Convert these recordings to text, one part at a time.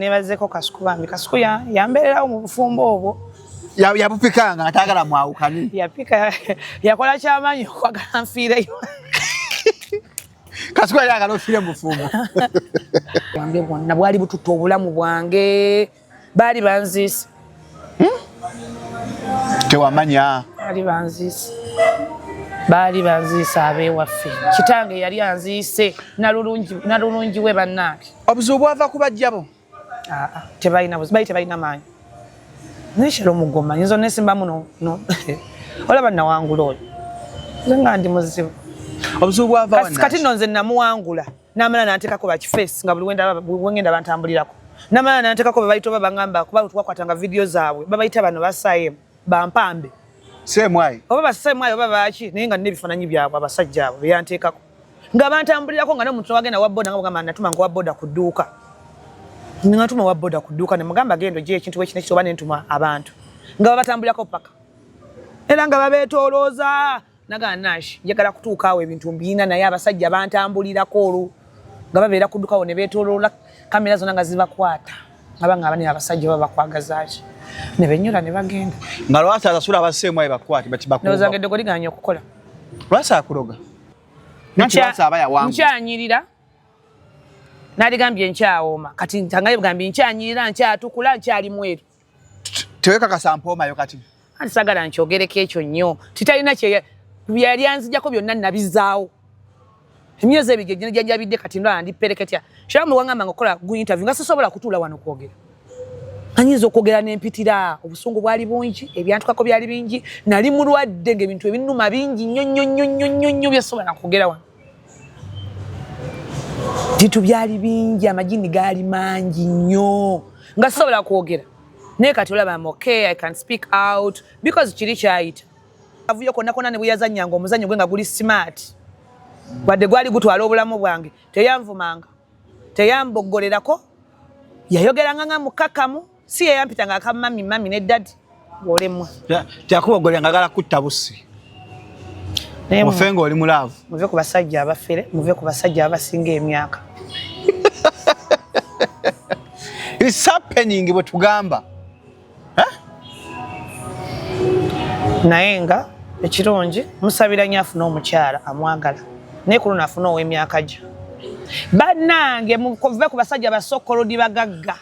Nebazeeko Kasuku bambi. Kasuku yambeererawo mu bufumbo obwo. Yabupikanga nga tayagala mwawukane. Yapika, yakola kyamaanyi okwagala nfiireyo. Kasuku yali ayagala ofiire mu bufumbo. Bwange bwonna bwali bututta obulamu bwange, baali banziise. Tewamanya. Baali banziise. Baali banziise ab'ewaffe. Kitange yali anziise nalulungi we bannange. Obuzibu bwava ku bajjabo. Aa, tebalina buzibu, bali tebalina maanyi. Naye Shalom Goma, nyinza onesimbamu no, no. Olaba nawangula oyo. Nze nga ndi muzibu. Obuzibu bwava wa Kati nno nze namuwangula. Namala nantekako bakifeesi nga buli wengenda bantambulirako. Namala nantekako bebayita oba bangamba kuba twakwatanga video zaabwe. Babayita bano ba bampambe. Semwayi. Oba basemwayi oba baki, naye nga nina ebifaananyi byabwe abasajja abo beyanteekako. Nga bantambulirako nga n'omuntu wagenda wa boda nga bw'ogamba natuma nga wa boda ku dduuka. Nga ntuma wa boda ku dduuka ne mugamba genda ogye ekintu bwe kino oba ne ntuma abantu. Nga babatambulirako paka. Era nga babeetoolooza. Nagamba Nash, njagala kutuuka awo ebintu mbirina naye abasajja bantambulirako olwo. Nga babeera ku dduuka awo ne beetooloola kamera zonna nga zibakwata. Nga bangamba naye abasajja baba bakwagaza ki? Ne benyola ne bagenda. Nga lwaki asasula abaseemwayi bakwate bati bakuba? Ndowooza nga eddogo ligaanye okukola. Lwaki akuloga? Nkyanyirira naligambye nkyawooma kati ntangaye bugambye nkyanyirira nkyatukula nkyali mweru. Tewekakasa mpoomayo kati. Anti sagala nkyogereko ekyo nnyo titalina kye yali anzijako byonna nabizaawo. Emyezi ebiri gye gyanjabidde kati ndwala ndi pereketya. Shiramu wangamba nga okukola gu interview nga sisobola kutuula wano kwogera. Anyinza okwogera n'empitira, obusungu bwali bungi, ebyantukako byali bingi, nali mulwadde ng'ebintu ebinnuma bingi nnyo nnyo nnyo nnyo nnyo nnyo byesobola kwogera wano. Bintu byali bingi, amagini gaali mangi nnyo nga sisobola kwogera. Naye kati olaba I'm okay, I can speak out because kiri kyayita. Avuyo konna konna ne bwe yazannyanga omuzannyo gwe nga guli smart. Wadde gwali gutwala obulamu bwange, teyanvumanga. Teyamboggolerako, yayogeranga nga mukakamu, si yeyampitanga aka mami mami ne daddy olemwa. Teyakuboggolera nga agala kutta bussi. Ofe ng'oli mu laavu. Muve ku basajja abafere, muve ku basajja abasinga emyaka. It's happening bwe tugamba. Naye nga ekirungi musabira nnyo afune omukyala amwagala naye ku luno afune ow'emyaka gye. Bannange muve ku basajja basokolodi bagagga,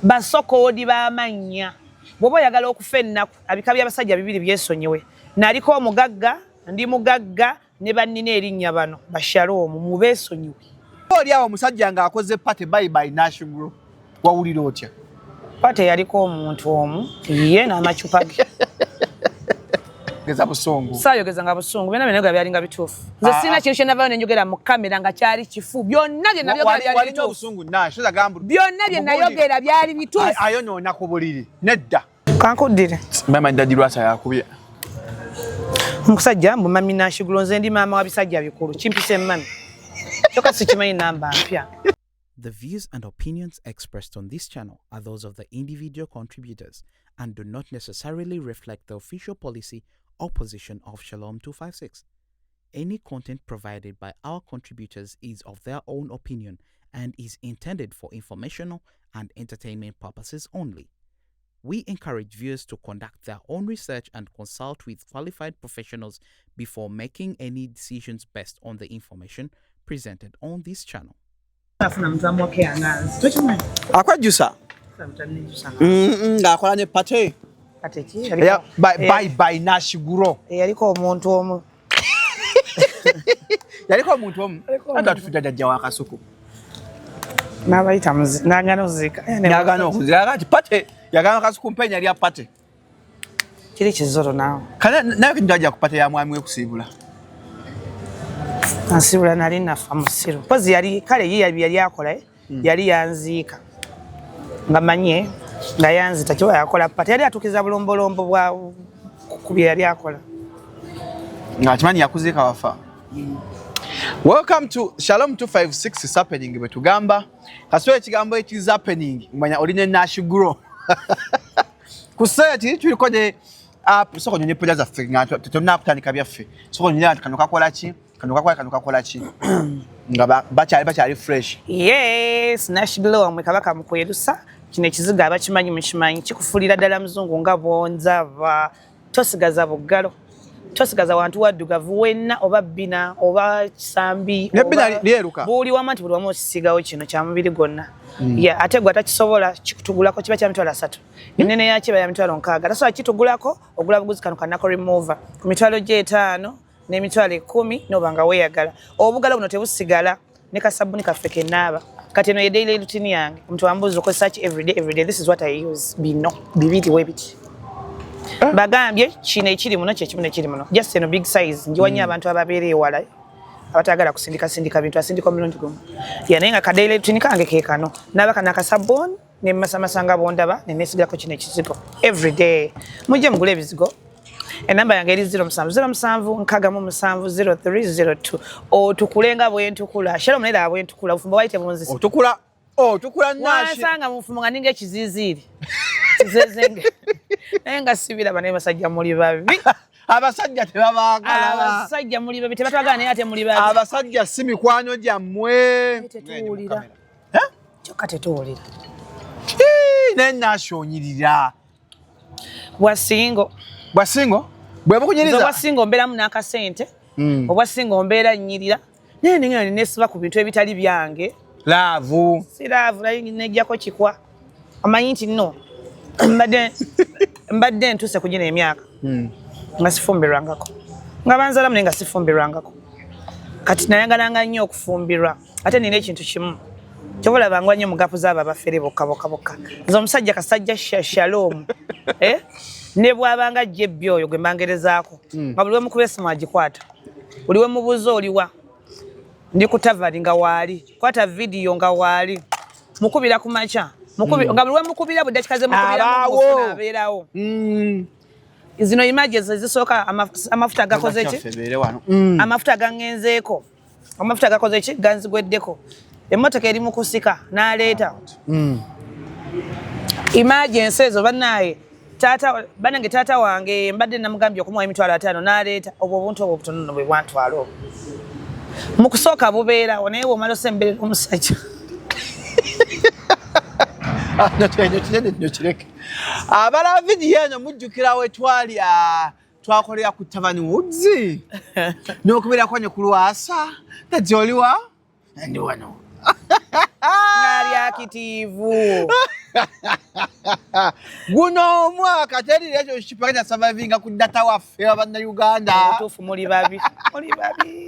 basokolodi b'amannya. Bw'oba oyagala okufa ennaku, abika by'abasajja bibiri byesonyiwe. Naliko omugagga, ndi mugagga ne bannina erinnya bano Bashalom, mubeesonyiwe. Oli awo omusajja ng'akoze party bye bye Nash Group. Wawulira otya? Party yaliko omuntu omu ye n'amacupa ge. Geza busungu. Saayogeza nga busungu, byonna bye nayogera byalinga bituufu. Nze sirina kintu kye navaayo ne njogera mu kamera nga kyali kifu. Byonna bye nayogera byali bituufu. Obusungu Nash, gamba. Byonna bye nayogera byali bituufu. Ayonoona ku buliri. Nedda. Kankuddire. Mama Daddy Lwasa yakubye. Omusajja mbu mami Nash Glo, nze ndi maama wa bisajja bikulu. Kimpise mami. Kyokka sikimanyi namba mpya. The views and opinions expressed on this channel are those of the individual contributors and do not necessarily reflect the official policy or position of Shalom 256. Any content provided by our contributors is of their own opinion and is intended for informational and entertainment purposes only. We encourage viewers to conduct their own research and consult with qualified professionals before making any decisions based on the information presented on this channel. Afuna mutamu wake anganzi. Tokimanyi? Akwejjusa. Ng'akola ne party. Party ki? Bye bye Nash Gro. Yaliko omuntu omu. Yaliko omuntu omu. Ate atufudde jjajja wa Kasuku. N'abayita n'agaana okuziika. N'agaana okuziika. Kati party yagamba Kasuku mpenya lya party. Kiri kizoro naawe. Kale naye kintu ajja ku party ya mwami we kusiibula. Ansiibula nali nafa musiru. Mpozi yali kale ye yali akola yali yanziika. Nga manye nga yanzita kiba yakola party yali atuukiza bulombolombo bwa ku bye yali akola. Nga kimanyi yakuziika wafa. Welcome to Shalom 256 is happening bwe tugamba. Kaswe ekigambo it is happening manya oli ne Nash Gro. Ku set tuliko ne app soko nyonye pula zaffe nga tetunnakutandika byaffe. Soko nyonye kano kakola ki? Kano kakola, kano kakola ki nga bakyali fresh. Yes, Nash Glow wamwe kabaka mukwerusa. Kino ekizigo abakimanyi mukimanyi, kikufuulira ddala muzungu nga bwonzaba. Tosigaza buggalo, tosigaza wantu waddugavu wenna, oba bbina oba kisambi. Ne bbina lyeruka. Buli wamu, nti buli wamu okisiigawo kino kya mubiri gwonna. Yeah, ate gwe atakisobola kikutugulako kiba kya 300,000, ennene yakyo eba ya 60,000. Tasobola kitugulako, ogula buguzi kano ka knuckle remover ku 50,000 n'emitwalo 10, noba nga weeyagala. Obugalo buno tebusigala ne kasabuni kaffe kenaaba. Kati eno ye daily routine yange. Omuntu wambuuza okozesa ki everyday, everyday, this is what I use. Bino bibiri we biti bagambye, kino ekiri muno kyekimu nekiri muno, just eno big size ngiwa nnyo abantu ababeera ewala abatagala kusindika sindika bintu, asindika omulundi gumu ya. Naye nga ka daily routine kange ke kano: naaba kano akasabuni nemasamasa nga bwondaba, nenesigako kino ekizigo everyday. Mujje mugule ebizigo. Enamba yange eri 0707 67 0302. Otukule nga bwentukula, Shalom, naye bwentukula obufumbo bwali tebunzisa. Otukula, otukula, Nash. Wansanga mu bufumbo nga ninga ekiziiziiri kizezenge, naye nga sibiraba. Naye basajja muli babi. Abasajja tebabaagala. Abasajja muli babi, tebatwagala, naye ate muli babi. Abasajja si mikwano gyammwe. Tetuwulira. Eh? Kyokka tetuwulira. Ii, naye Nash onyirira. Bwa single. Bwa single bwe Nze bukunyiriza. Obwa single mbeeramu n'akasente. Obwa single mbeera nnyirira, naye nengenda nesiba ku bintu ebitali byange. Love. Si love, naye nejjako kikwa. Omanyi nti nno mbadde ntuuse ku gino emyaka nga sifumbirwangako, nga banzalamu naye nga sifumbirwangako. Kati nayagalanga nnyo okufumbirwa, ate nina ekintu kimu kyova olabangwa nnyo mu gap zaabo abafere bokka bokka bokka. Nze omusajja kasajja Shalom, eh? Ne bw'abanga ajja ebbi oyo gwe mbangerezaako, nga buli wemukuba esimu agikwata, buli wemubuuza oliwa, ndi ku tavani, nga waali, kwata vidiyo nga waali, mukubira ku makya, nga buli wemukubira, buli dakika zemukubiramu Abaawo. abeerawo. Zino images ezisooka, amafuta gakoze ki? Kyaffe beere wano. Amafuta gaŋŋenzeeko, amafuta gakoze ki? Ganzigweddeko, emmotoka eri mu kusika n'aleeta. Emergency ezo bannaaye, taata banange, taata wange mbadde namugambye okumuwa 50,000 n'aleeta. Obwo obuntu obwo obutono nno bwe bwantwala. Obwo mu kusooka bubeerawo, naye bw'omala osemberera omusajja. Ah, no, kinene nno kireke. Abala vidiyo eno mujjukira we twali, twakolera ku Tavani Woods n'okubeerako ne ku Lwasa kati oliwa, ndi wano. Ng'ali active. Guno omwaka teri relationship agenda survivinga ku data waffe abannayuganda. Obutuufu muli babi, muli babi.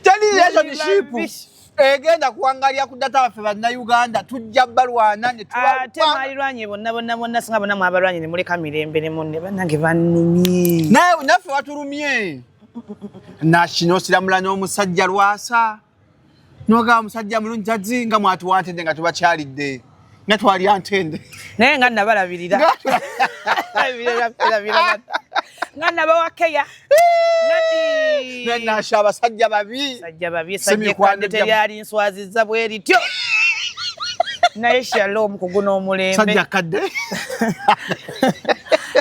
Teri relationship babi. Egenda kuwangalira ku data waffe bannayuganda. Tujja balwana ne Ate tuba mwalirwanye bonna bonna bonna, singa bonna mwabalwanye ne muleka mirembe ne munne. Bannange bannumye. Naye naffe watulumye nakino, osiramula n'omusajja Lwasa nogaba musajja mulungi tazi nga mwatuwantende nga tubakyalidde nga twalya ntende. Naye nga nabalabirira nga nabawakeya. Nenasha abasajja babi. Sajja babi. Si mikwano. Sajja teryali nswaziza bwe rityo, naye Shalom kuguna omulembe. Sajja kadde.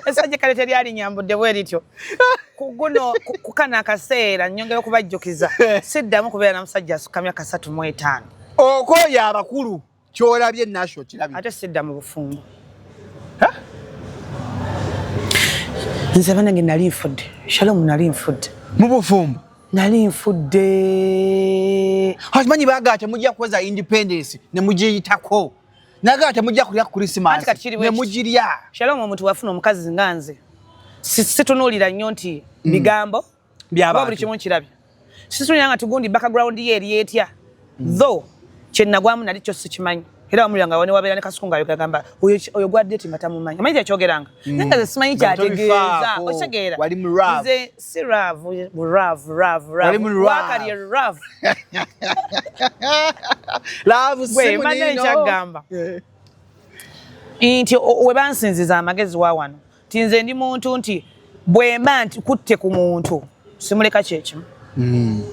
Essajja kale teryali nyambudde bwe rityo kuguno kukana akaseera. Nyongera okubajjukiza, siddamu kubeera na musajja asukka myaka 35. Okooya abakulu kyolabye Nasho okirabye. Ate sidda mu bufumbo. Nze banange nali nfudde, Shalom, nali nfudde. Mu bufumbo. Nali nfudde. Okimanyi baagala temujja kuweza independence ne mugiyitako, nagala temujja kulya ku Christmas Anti kati kiri bwe ne kiti. mugirya. Shalom, omuntu wafuna omukazi nga nze, situnuulira nnyo nti bigambo By'abantu. kuba buli kimu nkirabye. Situnuulira nga tugundi background ye eri etya, though kyenagwamu nali kyo sikimanyi. Era wamulira nga ne wabeera ne Kasuku nga ayogera, oyo oyo gwa date nga tamumanyi, amanyi kyakyogeranga, naye nga nze simanyi Nga kyategeeza. tobifaako. Okitegeera? Wali mu love. Nze si love, love, love. Wali mu love. Wakalye love. Love Gwe, si mbadde munino. nkyagamba nti we bansinziza amagezi wa wano nti nze ndi muntu nti bwemba nti kutte ku muntu simuleka kyekimu.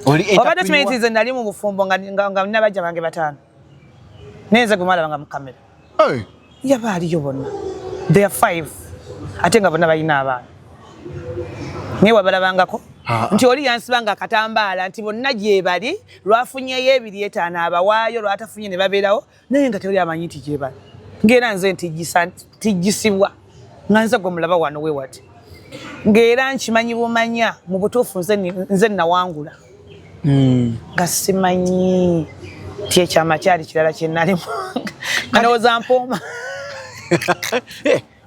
Oli Obadde kimanyi nti entrepreneur. nze nali mu bufumbo nga nina bajja bange bataano, naye nze gwe mwalabanga mu kamera Hey. yaba aliyo bonna, they are five, ate nga bonna balina abaana, naye wabalabangako. Nti oli yansiba nga akatambaala nti bonna gyebali, lwafunyeyo ebiri etaano abawaayo, lwatafunye ne babeerawo, naye nga tewali amanyi nti gyebali. Ng'era nze ntijjisibwa nga nze gwe mulaba wano we wati, ng'era nkimanyi bumanya mu butuufu nze nawangula. Nga simanyi nti ekyama kyali kirala kye nalimu, nga ndowooza mpooma.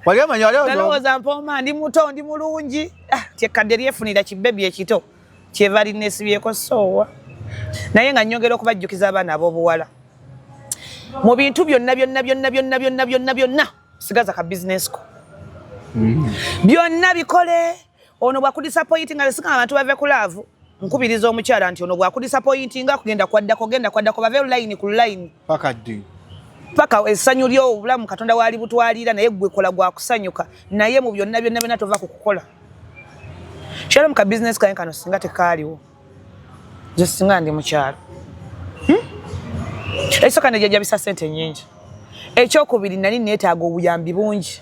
Wali omanyi wali Nalowooza mpooma, ndi muto, ndi mulungi. Ah, ti ekkadde lyefunira kibebi ekito kyeva linneesibyeko soowa. Naye nga nnyongera okubajjukiza abaana ab'obuwala, mu bintu byonna byonna byonna byonna byonna byonna byonna, sigaza ka bizinesi ko. Byonna bikole. Ono bwakudisappointinga, singa abantu bave ku love. Nkubiriza omukyala nti ono bwakudisappointinga, kugenda kwaddako, genda kwaddako, bave line ku line. Paka ddi? Paka essanyu lyo obulamu Katonda waali butwalira. Naye gwe kola gwakusanyuka, naye mu byonna byonna byonna tova ku kukola. Shalom, ka bizinesi kange kano singa tekaaliwo, nze singa ndi mukyalo. Ekisooka, nejajabisa sente nyingi. Ekyokubiri, nali neetaaga obuyambi bungi.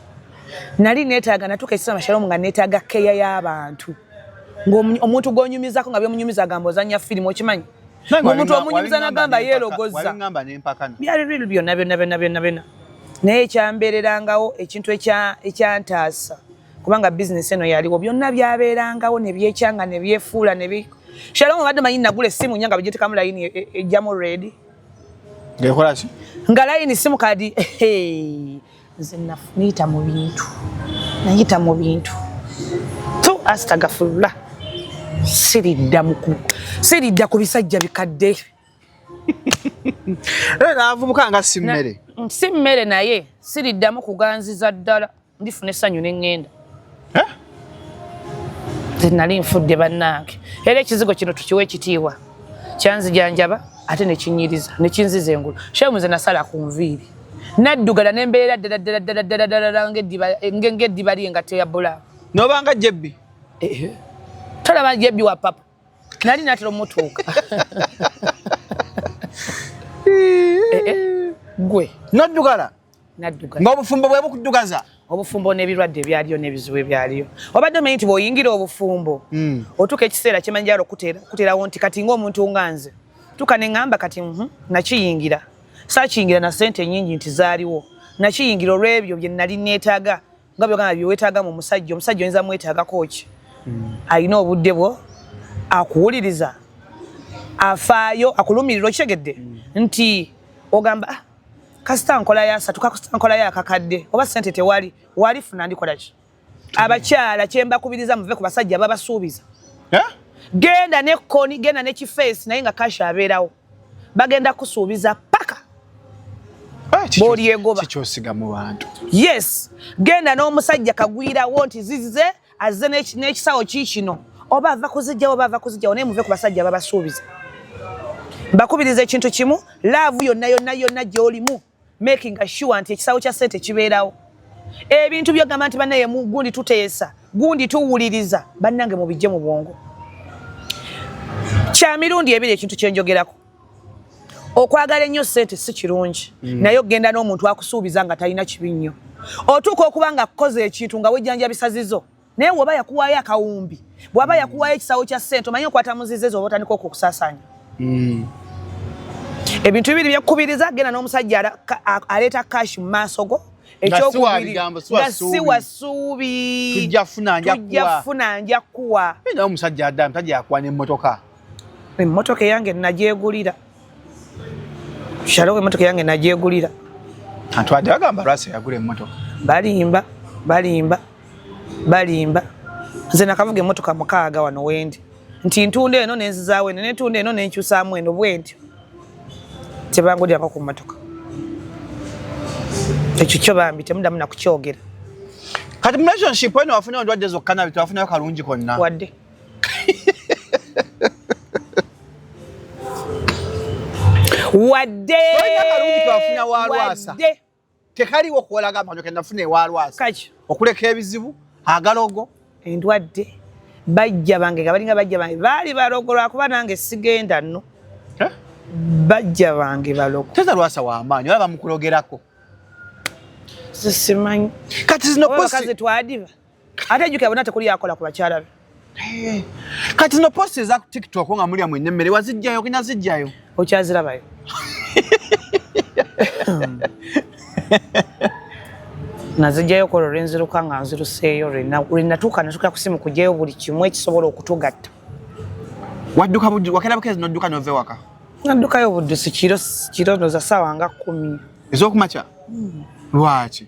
Nali neetaaga, natuuka ekiseera, Shalom, nga neetaaga keya y'abantu, ng'omuntu gw'onyumizako nga byomunyumiza agamba ozanya firimu. Okimanyi, omuntu omunyumiza nagamba yeerogozza. Waliŋŋamba n'empakana. Byali real byonna byonna byonna byonna byonna, naye ekyambeererangawo, ekintu ekyantaasa, kubanga bizinesi eno yaliwo, byonna byabeerangawo ne byekyanga ne byefuula ne Shalom, obadde manyi nagula essimu nya nga bwegiteekamu layini ejjamu red. Ng'ekola ki? Nga layini SIM card. Nze nayita mu bintu, nayita mu bintu tu astagafulula. Siridda ku bisajja bikadde. Era n'avubuka nga si mmere. Si mmere, naye siriddamu kuganziza ddala. Ndifuna essanyu ne ŋŋenda. Eh? Nze nali nfudde, bannange. Era ekizigo kino tukiwa ekitiibwa, kyanzijanjaba ate nekinyiriza nekinziza engulu. Shemu, nze nasala ku nviiri, naddugala nembeera ddala ddala ddala ddala ddala ng'eddiba lyengatta ya bulaaka. N'obanga jebbi. Tolaba jebbi wa papa, nali natera omutuuka. Gwe. N'oddugala. Naddugala. Ng'obufumbo bwe bukuddugaza. Obufumbo n'ebirwadde ebyaliyo n'ebizibu ebyaliyo. Obadde omanyi nti bw'oyingira obufumbo, otuuka ekiseera kyemanjalo okuteerawo nti kati ng'omuntu nga nze tuuka ne ŋŋamba kati nakiyingira, saakiyingira na ssente nnyingi nti zaaliwo, nakiyingira olw'ebyo bye nali neetaaga, nga byogamba bye weetaaga mu musajja. Omusajja oyinza mwetaagako ki? Alina obudde bwo, akuwuliriza, afaayo, akulumirira. Okitegedde nti ogamba, "Ah, kasita nkolayo asatu, kasita nkolayo akakadde, oba sente tewali, walifuna ndikola ki?" Abakyala kyembakubiriza, muve ku basajja babasuubiza. Eh? Genda ne koni, genda ne kifeesi, naye nga cash abeerawo. Bagenda kusuubiza paka Eh, bw'olyegoba. Kikyosiga mu bantu. Yes, genda n'omusajja kagwirawo nti zize azze n'ekisawo kiikino, oba ava kuzijjawo, oba ava kuzijjawo, naye muve ku basajja babasuubiza. Mbakubiriza ekintu kimu: love yonna yonna yonna gy'olimu, making sure nti ekisawo kya ssente kibeerawo. Ebintu byogamba nti bannaye gundi tuteesa, gundi tuwuliriza, bannange mubijje mu bwongo. Kya mirundi ebiri ekintu kyenjogerako: okwagala ennyo ssente si kirungi, naye okugenda n'omuntu akusuubiza nga talina kibi nnyo. Otuuka okuba nga akukoze ekintu nga wejjanjabisa zizo, naye woba yakuwaayo akawumbi, bw'aba yakuwaayo ekisawo kya ssente, omanyi okwata muzize zo oba otandika okwo okusaasaanya. Ebintu bibiri byekukubiriza: genda n'omusajja aleeta cash mu maaso go. Nga si wa Ekyokubiri, bigambo, si wa nga si ssuubi. wa ssuubi. Tujja funa, nja Tujja kuwa. funa, nja kuwa. Naye omusajja adda musajja yakuwa n'emmotoka. Emmotoka eyange nagyegulira, Shalom, emmotoka eyange nagyegulira. Antwadde bagamba lwasi yagula emmotoka. Balimba, balimba, balimba. Nze nakavuga emmotoka 6 wano wendi nti ntunda eno nenzizaawo eno, nentunda eno nenkyusaamu eno, bwentyo. Tebangulirako ku mmotoka. Ekyo kyo bambi temuddamu nakukyogera. Kati mu relationship eno wafunayo endwadde zokka nabi, tewafunayo kalungi konna? Wadde. Wadde. Tolina kalungi kewafuna wa Lwasa? Wadde. Tekaliwo kwolaga amanyo kenafuna ewa Lwasa? Kaki? Okuleka ebizibu, agalogo. Endwadde, bajja bange nga balinga bajja bange baali balogo, lwakuba nange sigenda nno. Eh? Bajja bange balogo. Teza Lwasa w'amaanyi, olaba bamukulogerako. Simanyi. Kati zino Oba post bakazi twadiba, ate jjukira bonna tekuli yakola ku bakyala be. Kati zino post eza ku TikTok nga mulya mwenna emmere wazijjayo ogenda zijjayo? Okyazirabayo? Nazijjayo kwolwo lwenziruka nga nziruseeyo, lwenatuuka natuuka kusimu kugyayo buli kimu ekisobola okutugatta. Wadduka wakera bukezi nodduka nova ewaka? Naddukayo buddusi kiro kiro, noza ssaawa nga 10 ez'okumakya. Lwaki?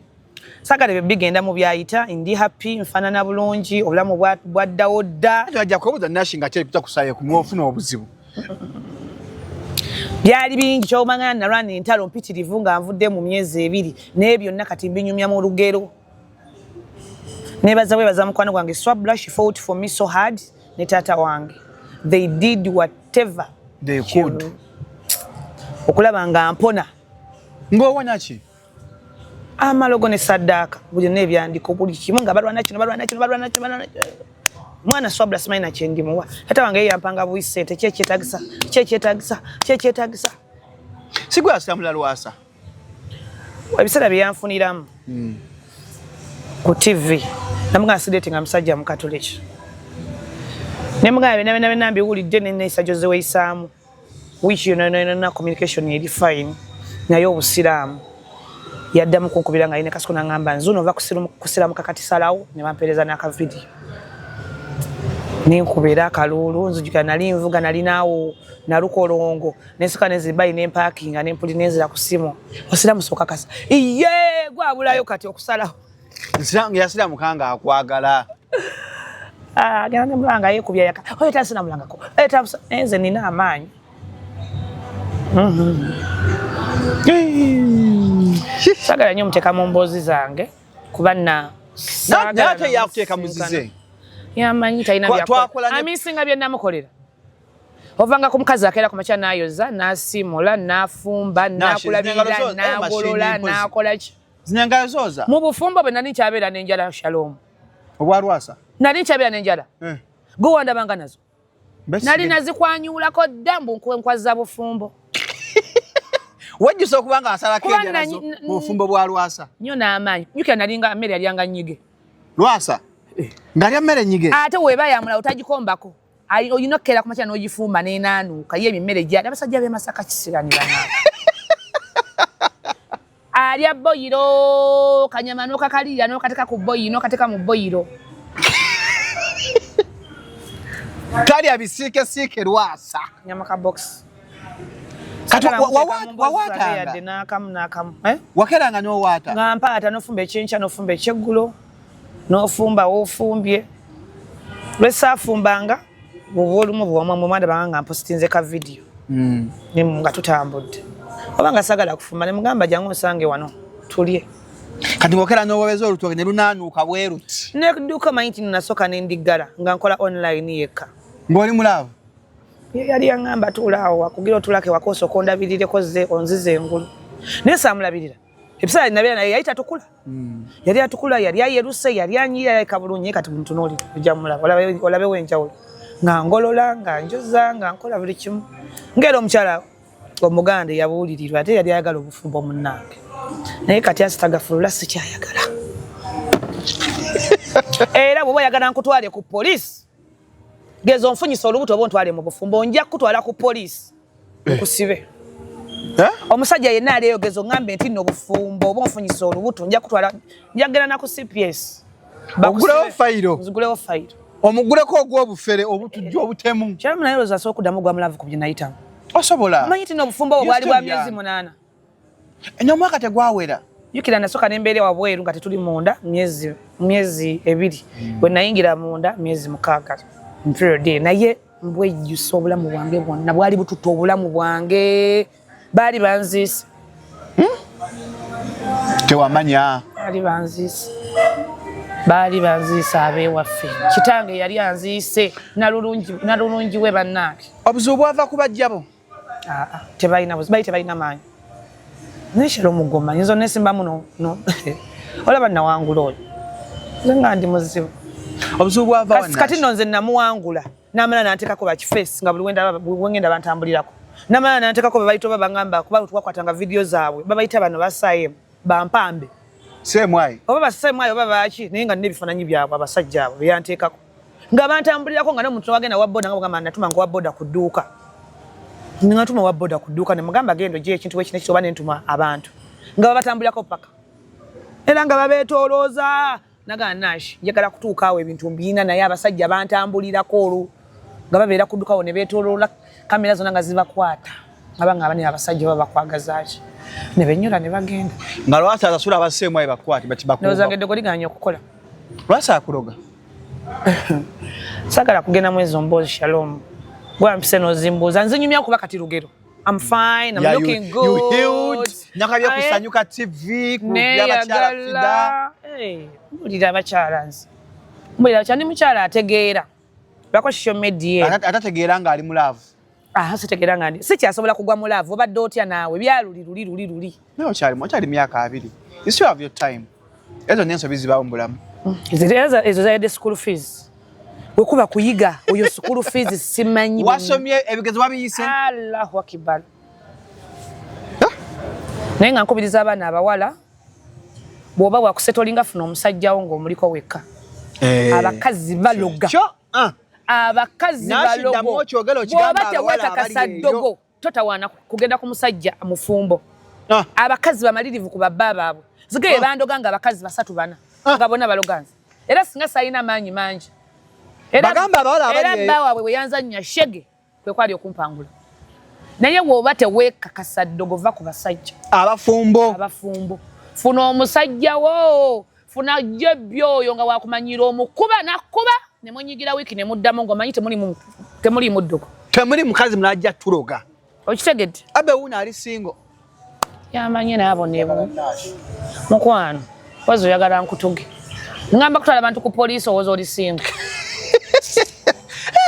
Saagala ebyo bigenda mu byayita. Ndi happy, nfaanana bulungi, obulamu bwaddawo dda. Bajja kwebuuza Nashi nga kyekuta kusaye kumwofuna obuzibu. Byali bingi kyomangana, nalwana entalo mpitirivu nga nvudde mu myezi 2, naye byonna kati mbinyumya mu lugero. Nebaza bwebaza mukwano gwange Swabla, she fought for me so hard, ne taata wange. They did whatever they could okulaba nga mpona. Ng'owona ki? Amalogo ne saddaaka, buli n'ebyandiko, buli kimu, nga balwana kino, balwana kino, balwana kino, balwana kino. Mwana Swabla simanyi nakyendimuwa. Taata wange ye yampanga buwi ssente, ki ekyetagisa, ki ekyetagisa, ki ekyetagisa. Sigwe asiramula Lwasa? Ebiseera bye yanfuniramu ku TV, namugamba sidatinga musajja mukatuliki, nemugamba byonna byonna byonna mbiwulidde neneesa gyoze weeyisaamu, which yonna yonna yonna communication eri fine, naye obusiraamu. Yaddamu kunkubira nga yine kasuku, nangamba nzuno ova kusiramuka kati salawo, ne bampeereza n'akavidiyo nenkuba akaluulu. Nzijukira nali nvuga, nalinaawo nalukolongo, nensuka nenzibayi nempakinga nempuli nenzira ku simu, osiramu sokakasa iye gwabulayo kati okusalawo. Yasiramuka nga akwagala. Ah, agenda nemulanga yekubya yaka oyo tasinamulangako oyo tabusa, naye nze nina amaanyi. Saagala nnyo muteeka mu mboozi zange kuba na Naye ate yakuteeka muzize. Yamanyi talina Twakola amisinga bye namukolera. Ovanga ku mukazi akeera ku makya n'ayoza, n'asiimula, n'afumba, n'akulabirira, zino engalo n'agolola, mashini mpozi. N'akola ki. Zino engalo zooza. Mu bufumbo bwe nali nkyabeera n'enjala, Shalom. Obwa Lwasa? Nali nkyabeera n'enjala. Gwe wandabanga nazo. Nali nazikwanyulako dda mbu nkwaza bufumbo. Wejjusa okuba nga asalako Kuba enjala zo mu bufumbo bwa Lwasa? Nnyo n'amaanyi. Jjukira nalinga mmere yalyanga nnyige. Lwasa ng'alya mmere nyige? Ate weeba yamulawo tagikombako. Olina okukeera ku makya n'ogifumba n'enaanuuka. Ye emmere gyali abasajja b'e Masaka kisirani banaaba. Alya boyiro, kanyama n'okakalirira n'okateeka ku boyiro, n'okateeka mu boyiro. Talya bisiikesiike Lwasa? Nyama ka box. Kati Saagala muteeka mu mboozi zange wawaatanga? Yadde n'akamu n'akamu. Eh? Wakeranga n'owaata? Nga mpaata, n'ofumba ekyenkya, n'ofumba ekyeggulo, n'ofumba w'ofumbye. Lwesaafumbanga bwoba olumu bwomwe mwandabanga nga mpositinze ka vidiyo nga tutambudde, oba nga saagala kufumba ne mugamba jangu onsange wano tulye. Kati ng'okera n'owobeza olutooke ne lunaanuuka bwe luti? Nedduuka manyi nti nasooka ne ndiggala nga nkola online yekka. Ng'oli mu love? Ye yali yaŋŋamba tuula awo wakugira otuulako ewaka osooka ondabirireko ze onzize engulu, naye saamulabirira. Ebiseera nabeera naye yali tatukula, yali atukula, yali ayeruse, yali anyirira, yaleka bulungi, naye kati mutunuulire ojja mulaba olabewo enjawulo, nga ngolola, nga njoza, nga nkola buli kimu ngaera omukyala omuganda eyabuulirirwa, ate yali ayagala obufumbo munnange, naye kati asitagafulula sikyayagala. Era bw'oba oyagala nkutwale ku poliisi, geza onfunyisa olubuto oba ontwale mu bufumbo, nja kukutwala ku poliisi nkusibe. Eh? Omusajja yenna ali eyo, geza oŋŋambe nti nno obufumbo oba onfunyisa olubuto, nja kutwala, nja kugenda na ku CPS. Ogulewo fayiro. Nzigulewo fayiro. Omuguleko ogw'obufere, obutujju, obutemu. Kyalamu, naye olowooza asobola okuddamu ogwa mu love ku bye nayitamu? Osobola. Omanyi nti nno obufumbo obwo bwali bwa You're still myezi young. 8. N'omwaka tegwawera? Jjukira nasooka nembeera wabweru nga tetuli munda myezi 2. Bwe nayingira munda myezi 6 period, naye mbwejjusa obulamu bwange bwonna bwali bututta, obulamu bwange baali banziise. Tewamanya. Baali banziise, baali banziise ab'ewaffe. Kitange yali anziise nalulungi we bannange. Obuzibu bwava ku bajjabo? Aa, tebalina buzibu, bali tebalina maanyi, naye kyera omugoma nyinza onesimbamu no olaba nawangula oyo, nze nga ndi muzibu. Obuzibu bwava Kati nno nze namuwangula, namala nantekako bakifeesi nga buli wengenda bantambulirako, namala nantekako bebayita oba bangamba kuba twakwatanga vidiyo zaabwe, babayita bano basayemu bampambe. Semwayi. Oba basemwayi oba baki, naye nga nina ebifaananyi byabwe, abasajja abo beyanteekako. Nga bantambulirako nga n'omuntu wagenda wa boda nga bugamba natuma nga wa boda ku dduuka. Nga ntuma wa boda ku dduuka ne mugamba genda ojje ekintu bwe kino oba ne ntuma abantu. Nga babatambulirako paka. Era nga babeetoolooza. Nagamba Nash njagala kutuuka awo ebintu mbiyina naye abasajja bantambulirako olwo nga babeera ku dduuka awo ne beetooloola kamera zonna nga zibakwata. Nga bangamba naye abasajja baba bakwagaza ki? Ne benyola ne bagenda. Nga lwaki asasula abaseemu aye bakwate bati bakuba. Ndowooza nga eddogo liganye okukola. Lwaki akuloga? Sagala kugenda mu ezo mboozi Shalom. Gwe n'ozimbuuza nzinyumya kuba kati lugero. I'm fine, I'm looking good. You healed. Nakabya kusanyuka TV, ku by'abakyala Fida. Hey, mbulira abakyala nze. Mbulira abakyala, ndi mukyala ategeera. Lwako social media. Atategeera ng'ali mu love. Ah, sitegeera nga ndi. Sikyasobola kugwa mu love, obadde otya naawe? Byaluli luli luli luli. Naye okyali myaka 20. You still have your time. Ezo n'ensobi zibaawo mu bulamu. Ezo zayadde school fees. Wekuba kuyiga oyo school fees simanyi. Wasomye ebigezo wabiyise. Allahu akbar. Naye nga nkubiriza abaana abawala bw'oba wakusetolinga funa omusajjawo ng'omuliko wekka. Abakazi baloga. Abakazi balogo. Bw'oba teweekakasa ddogo totawaana kugenda ku musajja mufumbo. Abakazi bamalirivu ku babba baabwe. Zigeye bandoga nga abakazi 3 4 nga bonna baloganze. Era singa sayina maanyi mangi. Bagamba abawala abali era bba waabwe bwe yanzannya shege kwe kwali okumpangula. Naye bw'oba teweekakasa ddogo va ku basajja. Abafumbo. Abafumbo. Funa omusajja wo, funa jjebbi oyo nga wakumanyira omukuba n'akkuba ne mwenyigira wiiki ne muddamu ng'omanyi temulimu ddogo. Temuli mukazi mulajja tuloga. Okitegedde? Abe wuno ali single. Yamanye n'abo ne mukwano. Wazo oyagala nkutuge. Ngamba kutwala abantu ku poliisi owoza oli single.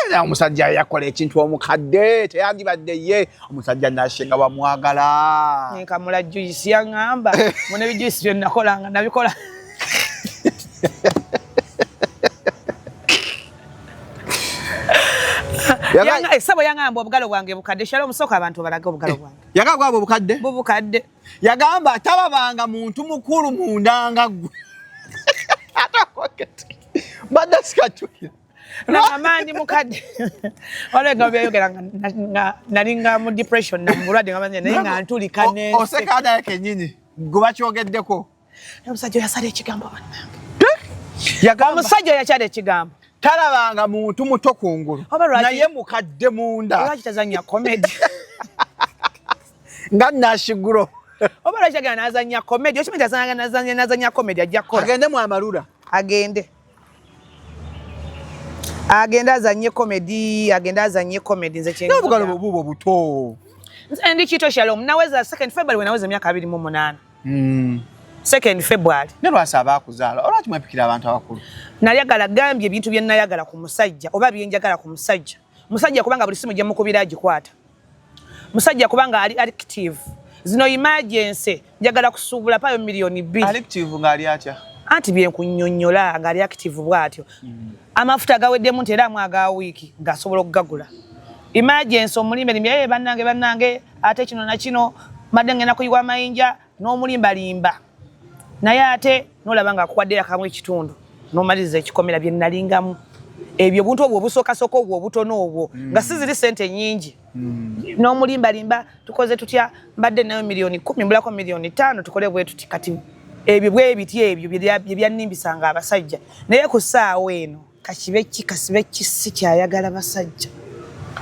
Omusajja yakola ekintu omukadde teyandibadde ye omusajja Nashe nga wamwagala. Nkamula juice yaŋŋamba mune bijuice bye nakolanga nabikola. Essabo yaŋŋamba obugalo bwange bukadde. Shalom sooka abantu balage obugalo bwange. Yagamba bwabwe bukadde? Bubukadde. Yagamba tababanga muntu mukulu munda nga ggwe. Ate mbadde sikajjukira. Nagamba ndi mukadde. Waliwo ebigambo byayogera nga nali nga mu depression na mu bulwadde nga banze naye nga ntulika n'enseko. Oseka naye kennyini gwe bakyogeddeko. Omusajja yasala ekigambo bannange. Omusajja yakyala ekigambo. Talabanga muntu muto kungulu naye mukadde munda. Lwaki tazannya comedy? Nga Nashiguro. Oba lwaki agenda n'azannya comedy? Okimanyi nti n'azannya comedy ajja kukola. Agende mu amalula. Agende. Agende azannye comedy, agende azannye comedy nze kye. N'obugalo bubwo buto. Nze ndi kito Shalom. Naweza 2nd February we naweza emyaka 28. 2nd February. Ne lwasi abakuzaala olwaki mwepikira abantu abakulu? Nayagala gambye ebintu bye nayagala ku musajja oba bye njagala ku musajja. Musajja kubanga buli simu gye mukubira agikwata. Musajja kubanga ali active. Zino emergency njagala kusuubula payo 2 million. Active ng'ali atya? Anti bye nkunnyonnyola ng'ali active bw'atyo. Amafuta gaweddemu nti era amu aga wiiki ng'asobola okugagula. Emergency omulimbe limbi bannange bannange ate kino na kino mbadde ngenda kuyiwa amayinja n'omulimbalimba. Naye ate n'olaba ng'akuwadde akamu ekitundu n'omaliriza ekikomera bye nalingamu. Ebyo obuntu obwo obusookasooka obwo obutono obwo nga si ziri ssente nnyingi. N'omulimbalimba tukoze tutya mbadde nayo 10 million mbulako 5 million tukole bwe tuti kati ebyo bwe biti ebyo bye byannimbisanga abasajja. Naye ku ssaawa eno kakibe ki kasibe ki si kyayagala basajja.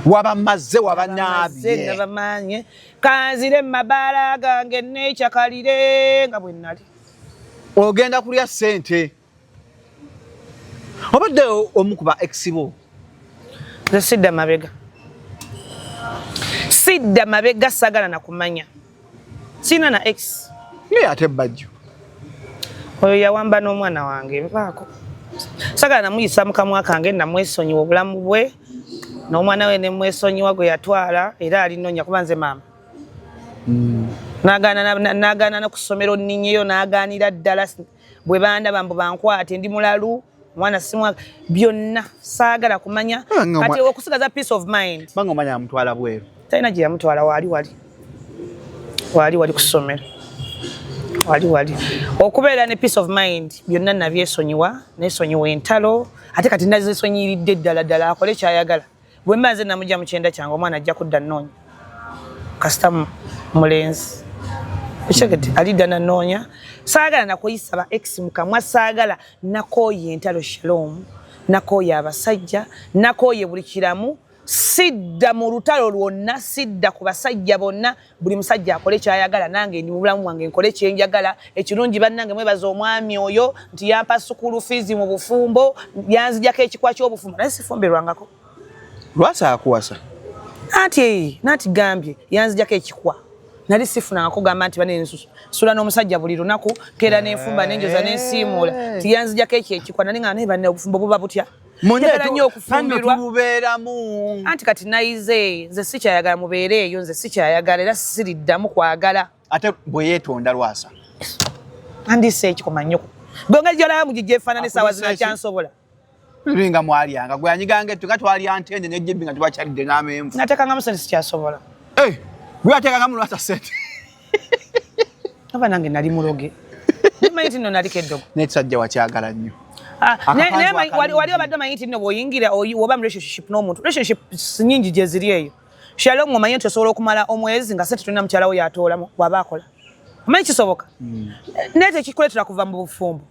Wabamaze wabanaabye. Nabamanye kanzire mu mabaala gange neekyakalire nga bwe nali. Ogenda kulya ssente. Obadde omu ku ba ex bo? Nze sidda mabega. Sidda mabega saagala na kumanya. Sirina na ex. Naye ate Bajjo. Oyo yawamba n'omwana wange nvaako. Saagala namuyisa mu kamwa kange namwesonyiwa obulamu bwe n'omwana we ne mwesonyiwa gwe yatwala era alinoonya kuba nze maama. N'agaana ne ku ssomero nninyeyo n'agaanira ddala bwe bandaba mbu bankwate ndi mulalu omwana simwa byonna saagala kumanya kati okusigaza peace of mind. Banga omanya amutwala bweru. Talina gye yamutwala waali wali. Waali wali ku ssomero. Wali wali okubeera ne peace of mind, byonna nabyesonyiwa, nesonyiwa entalo, ate kati nazesonyiridde ddala ddala. Akole kyayagala. Bwe mba nze namujja mu kyenda kyange, omwana ajja kudda nnoonya kasita mulenzi okitegedde, alidda nanoonya. Saagala nakuyisa ba ex mukamwa, saagala. Nakooye entalo, Shalom, nakooye abasajja, nakooye buli kiramu. Sidda mu lutalo lwonna, sidda ku basajja bonna. Buli musajja akole kyayagala, nange ndi mu bulamu bwange, nkole kyenjagala. Ekirungi bannange, mwebaza omwami oyo nti yampa school fees mu bufumbo, yanzijako ekikwa ky'obufumbo, naye sifumbirwangako. Lwasa akuwasa? Anti nanti gambye yanzijako ekikwa, nali sifunangako gamba nti bane nsula n'omusajja buli lunaku, keera nenfumba, nenjoza, nensiimuula. Tiyanzijako ekyo ekikwa, nali nga naye banne obufumbo buba butya? Njagala nnyo okufumbirwa. Tububeeramu. Anti kati nayize, nze sikyayagala mubeere eyo, nze sikyayagala era siriddamu kwagala. Ate bwe yeetonda, Lwasa? Andise ekikoma nnyo gwe ngeri gyolaba mugigyefaanana essaawa zino akyansobola. Luli nga mwalyanga, gwe yanyiganga ettu nga twalya ntende nejjebbi nga tubakyalidde n'amenvu. Nateekangamu sente, sikyasobola. Eh, gwe yateekangamu Lwasa sente? Aba nange nali muloge, manyi nti nno naliko eddogo. N'ekisajja wakyagala nnyo. Ah, Akapanzi naye wali akalungi. obadde omanyi nti nno bw'oyingira oba mu relationship n'omuntu, relationship nyingi gye ziri eyo, Shalom, omanyi nti osobola okumala omwezi nga sente tolina, mukyala wo yatoolamu bw'aba akola? Omanyi kisoboka? Naye tekikuleetera kuva mu bufumbo,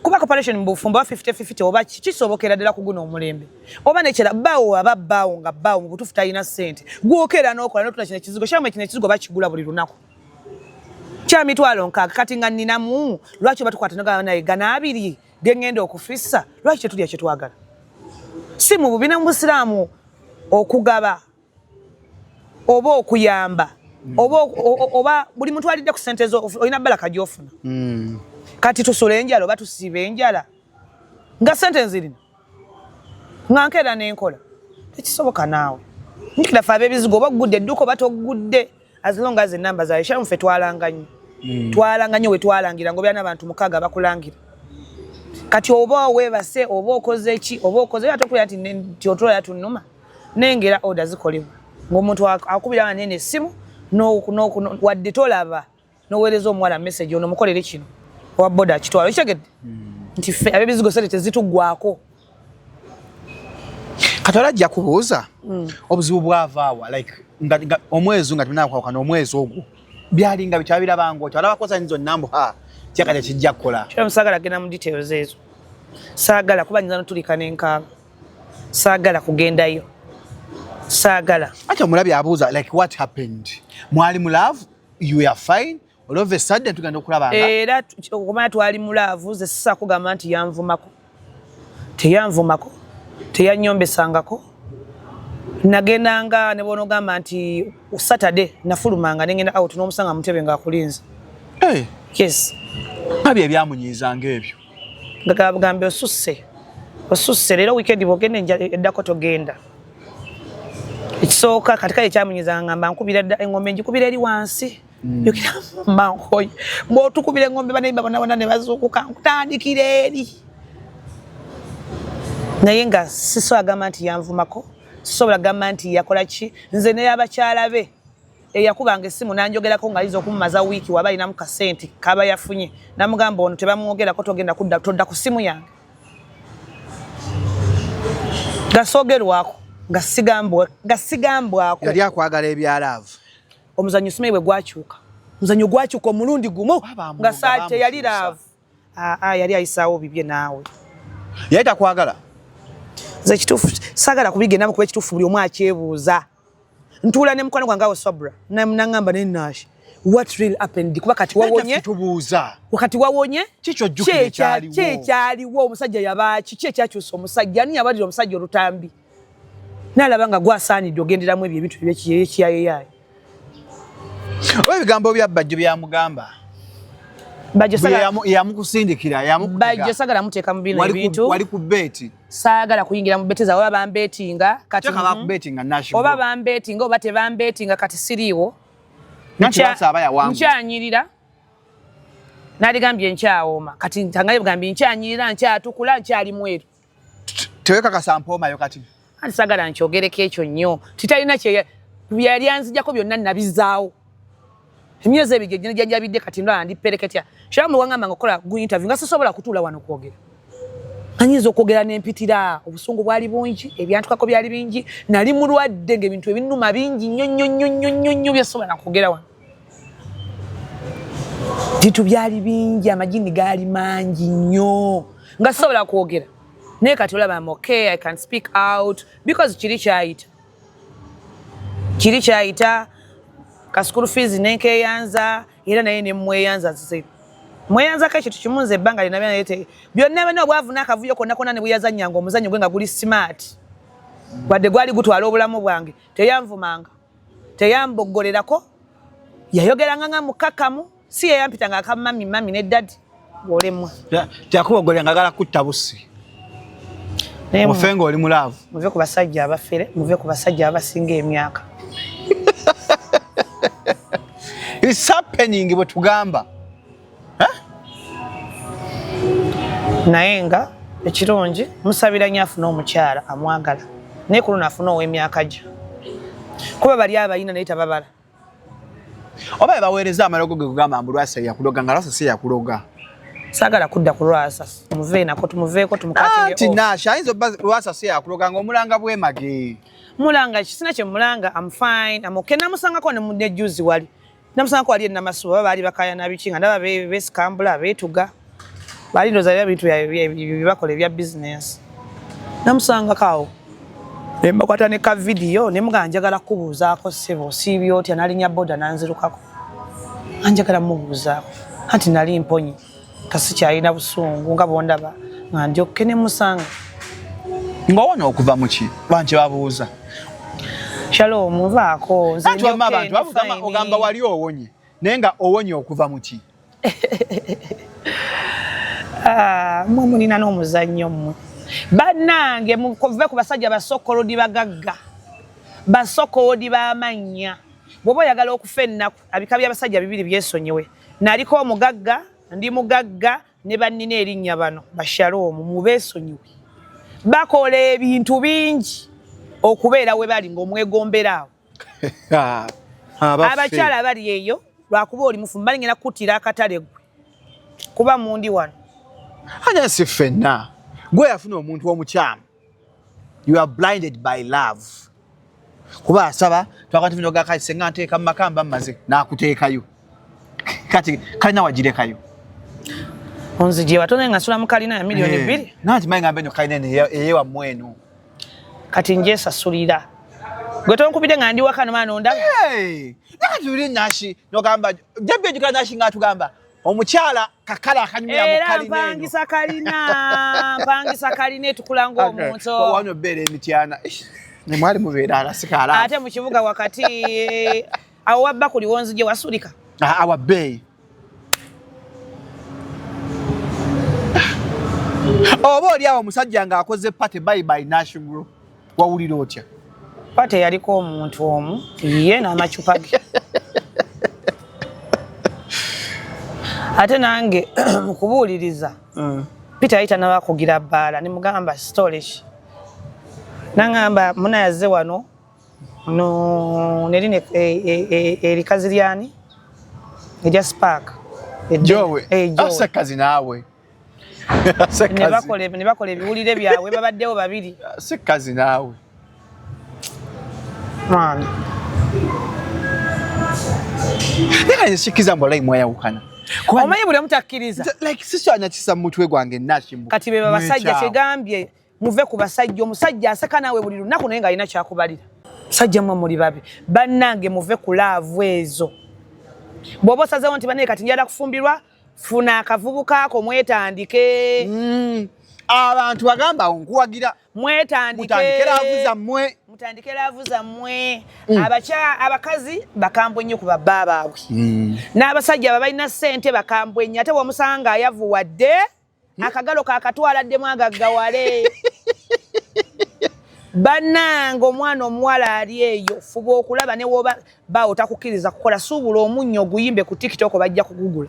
kuba cooperation mu bufumbo oba 50-50 oba kisobokera ddala ku guno omulembe. Oba nekyera bbaawo aba bbaawo nga bbaawo mu butuufu talina ssente, gwokeera n'okola n'otunda kino ekizigo. Shalom, kino ekizigo bakigula buli lunaku kya 60,000. Kati nga nninamu, lwaki oba tukwata nogamba naye gana abiri geŋŋenda okufissa? Lwaki tetulya kyetwagala? Si mu bubi ne mu busiraamu okugaba oba okuyamba oba oba buli muntu alidde ku ssente zo, olina balaka gy'ofuna. Kati tusula enjala oba tusiiba enjala nga ssente nzirina, nga nkeera n'enkola? Tekisoboka naawe. Njukira ffe ab'ebizigo, oba oggudde edduuka oba toggudde, as long as enamba zayo shamu. Ffe twalanga nnyo, twalanga nnyo. We twalangira nga obeera n'abantu 6 bakulangira. Kati oba weebase oba okoze ki oba okoze ate okulira nti nti otulola tunnuma, nengera order zikolebwa ng'omuntu akubira wanene essimu wadde tolaba, n'oweereza omuwala message, ono mukolere kino, owa boda akitwala. Okitegedde nti ffe ab'ebizigo sente tezituggwako. Kati olajja kubuuza obuzibu bwavaawa, like nga omwezi nga tunakwawukana, omwezi ogwo byalinga bikyabirabanga otyo, alabako signs zonna mbu ha kyaka tekijja kukola? Kiramu saagala genda mu details ezo, saagala, kuba nyinza notulika n'enkaaba. Saagala kugendayo, saagala. Ate omulabi abuuza, like, what happened? Mwali mu love, you were fine, all of a sudden tugenda okulaba nga Era okumanya twali mu love, ze sisa kugamba nti yanvumako, teyanvumako, teyanyombesangako. Nagendanga ne bwonogamba nti Saturday nafulumanga nengenda out n'omusanga mutebe ng'akulinze. Hey, Yes. Nga ebyamunyiizanga ebyo? Nga gambye osusse, osusse leero, weekend bwogenda eddako togenda. Ekisooka kati kale ekyamunyiza, ngamba nkubira dda engombe, njikubira eri wansi. Jjukira mba nkoye, bw'otukubira engombe banayimba bonna bonna ne bazuukuka, nkutandikira eri. Naye nga sisobola gamba nti yanvumako, sisobola gamba nti yakola ki. Nze n'abakyala be eyakubanga essimu nanjogerako ng'ayinza okumumaza wiiki, waba alinamu kasente kaba yafunye, namugamba ono tebamwogerako, togenda kudda, todda ku ssimu yange. Gasoogerwako nga sigambwako. Yali akwagala ebya love. Omuzannyo simanyi bwe gwakyuka, omuzannyo gwakyuka omulundi gumu nga saa teyali love. Aa, yali ayisaawo bibye naawe. Yali takwagala. Nze ekituufu saagala kubigendamu, kuba ekituufu buli omu akyebuuza. Ntuula ne mukwano gwange awo Sabra, naŋŋamba, naye Nash, what really happened? Kuba kati wawonye. Tubuuza. Wakati wawonye. Kiki ojjukira ekyaliwo? Ki ekyaliwo? Omusajja yabaaki? Ki ekyakyusa omusajja? Ani yabalira omusajja olutambi naalaba nga gwasaanidde ogenderamu ebyo ebintu ebyekiyayeyaye? Oba ebigambo bya Bajjo byamugamba? Bajjo Yamukusindikira. Bajjo sagala muteeka mu bino ebintu. Wali ku bet. Saagala kuyingira mu bet zaabwe. Oba bambeetinga kati Kyeka bakubetinga, Nash. Oba bambeetinga oba tebambeetinga, kati siriiwo. Nanti Lwasa aba yawangula. Nkyanyirira, naligambye nkyawooma, kati ntangaye bugambye nkyanyirira, nkyatukula, nkyali mweru. Tewekakasa mpoomayo kati. Anti sagala nkyogereko ekyo nnyo, titalina kye yali anzijako, byonna nabizaawo. Emyezi ebiri gye gyanjabidde kati ndwala ndi pereketya. Shiramu wangamba nga gu interview nga sisobola kutuula wano kwogera. Anyinza okwogera n'empitira, obusungu bwali bungi, ebyantukako byali bingi, nali mulwadde ng'ebintu ebinnuma bingi nnyo nnyo nnyo nnyo nnyo nnyo byesobola kwogera wano. Bintu byali bingi, amagini gaali mangi nnyo nga sisobola kwogera. Naye kati olaba I'm okay, I can speak out because kiri kyayita. Kiri kyayita ka school fees nenkeyanza era naye ne mweyanza nze. Mweyanzako ekintu kimu nze ebbanga lina byonna byonna byonna obwavu n'akavuyo konna konna ne bweyazannyanga omuzannyo gwe nga guli smart. Wadde gwali gutwala obulamu bwange, teyanvumanga, teyamboggolerako, yayogeranga nga mukkakkamu, si yeyampitanga aka mummy mummy ne daddy ng'olemwa. Tyakuboggolera nga agala kutta bussi. Ofe ng'oli mu love. Muve ku basajja abafere, muve ku basajja abasinga emyaka. It's happening bwe tugamba. Naye nga ekirungi musabira nnyo afune omukyala amwagala, naye ku luno afune ow'emyaka gye, kuba bali abayina naye tababala. Oba baweereza amalogo ge kugamba mbu Lwasa yakuloga nga Lwasa si yakuloga. Saagala kudda ku Lwasa, tumuve nako, tumuveeko, tumukatinge. Anti Nash ayinza obba Lwasa si yakuloga ng'omulanga bwemage. Mulanga kisina kye mulanga, I'm fine, I'm okay. Namusangako ne juzi wali. Namusangako wali e Namasuba, baba baali bakayana biki nga ndaba beesikambula beetuga. Baali ndowooza ebintu bye bakola ebya business. Namusangako awo. Ne mbakwata ne ka video ne mugamba njagala kukubuuzaako ssebo osiibye otya, n'alinnya boda n'anzirukako. Anjagala mubuuzaako. Anti nali mponye nga sikyalina busungu nga bw'ondaba nga ndyokke ne musanga. Ng'owona okuva mu ki? Bantu babuuza. Shalom, nvaako. Nze Anti wamma abantu babuuza ogamba wali owonye naye nga owonye okuva mu ki? Mmwe mulina n'omuzannyo mmwe. Bannange muve ku basajja basokolodi bagagga, basokolodi b'amannya. Bw'oba oyagala okufa ennaku, abika by'abasajja bibiri byesonyiwe. Naliko omugagga, ndi mugagga, ne bannina erinnya bano Bashalom, mubeesonyiwe. Bakola ebintu bingi okubeera we bali ng'omwegombera awo. Abakyala abali eyo lwakuba oli mufu balingena kukuttira akatale gwe kuba mundi wano. Anya si ffenna. Gwe yafuna omuntu omukyamu. You are blinded by love. Kuba asaba twakati vino gaka senga nteeka mu makamba mmaze n'akuteekayo. Kati kalina wagirekayo. Onzigye watone nga nsula mu kalina ya 2 million. Nanti manyi ngamba eno kalina eno eyewammwe eno. Kati njesasulira. Gwe tonkubidde nga ndi waka nomala nondaba. Nakati uli Nashi nogamba jabbi ejjukira Nashi ng'atugamba omukyala kakala akanyumira mu Era kalina eno. mpangisa kalina, mpangisa kalina etukula ng'omuntu. Wano bbeera emityana. Ne mwali mubeera alasika ala. Ate mu kibuga wakati awo wabba kuli wonzigye wasulika. Awa bbeeyi. Oba oli awo omusajja ng'akoze party bye bye Nash Group. Wawulira otya? Party yaliko omuntu omu ye n'amacupa ge. Ate nange mu kubuuliriza Peter yali tannaba kugira bbaala ne mugamba storage. N'aŋŋamba muna yazze wano no nerine erikazi lyani erya Spark. Jowe. Jowe. Sekazi naawe. Ne bakola ebiwulire byabwe babaddewo babiri. Sekazi naawe. Mwana. Naye nze sikkiriza mbu walayi mwayawukana. Omanyi buli omu takkiriza. Like sikyanya kisa mu mutwe gwange Nash mbu. Kati be basajja mwekyawa. kyegambye muve ku basajja, omusajja aseka naawe buli lunaku naye ng'alina kyakubalira. Musajja mmwe muli babi. Bannange muve ku love ezo. Bw'oba osazeewo nti bannaye kati njagala kufumbirwa, funa akavubuka ako mwetandike. Abantu bagamba awo nkuwagira. Mwetandike. Mutandike love zammwe. Mutandike love zammwe. Abakazi bakambwe nnyo ku babba baabwe. N'abasajja aba balina ssente bakambwe nnyo, ate bw'omusanga ayavuwadde akagalo kakatwala ddemu agaggawale. Bannange omwana omuwala ali eyo fuba okulaba ne woba baawo takukkiriza kukola, suubula omunnyo oguyimbe ku TikTok bajja kugugula.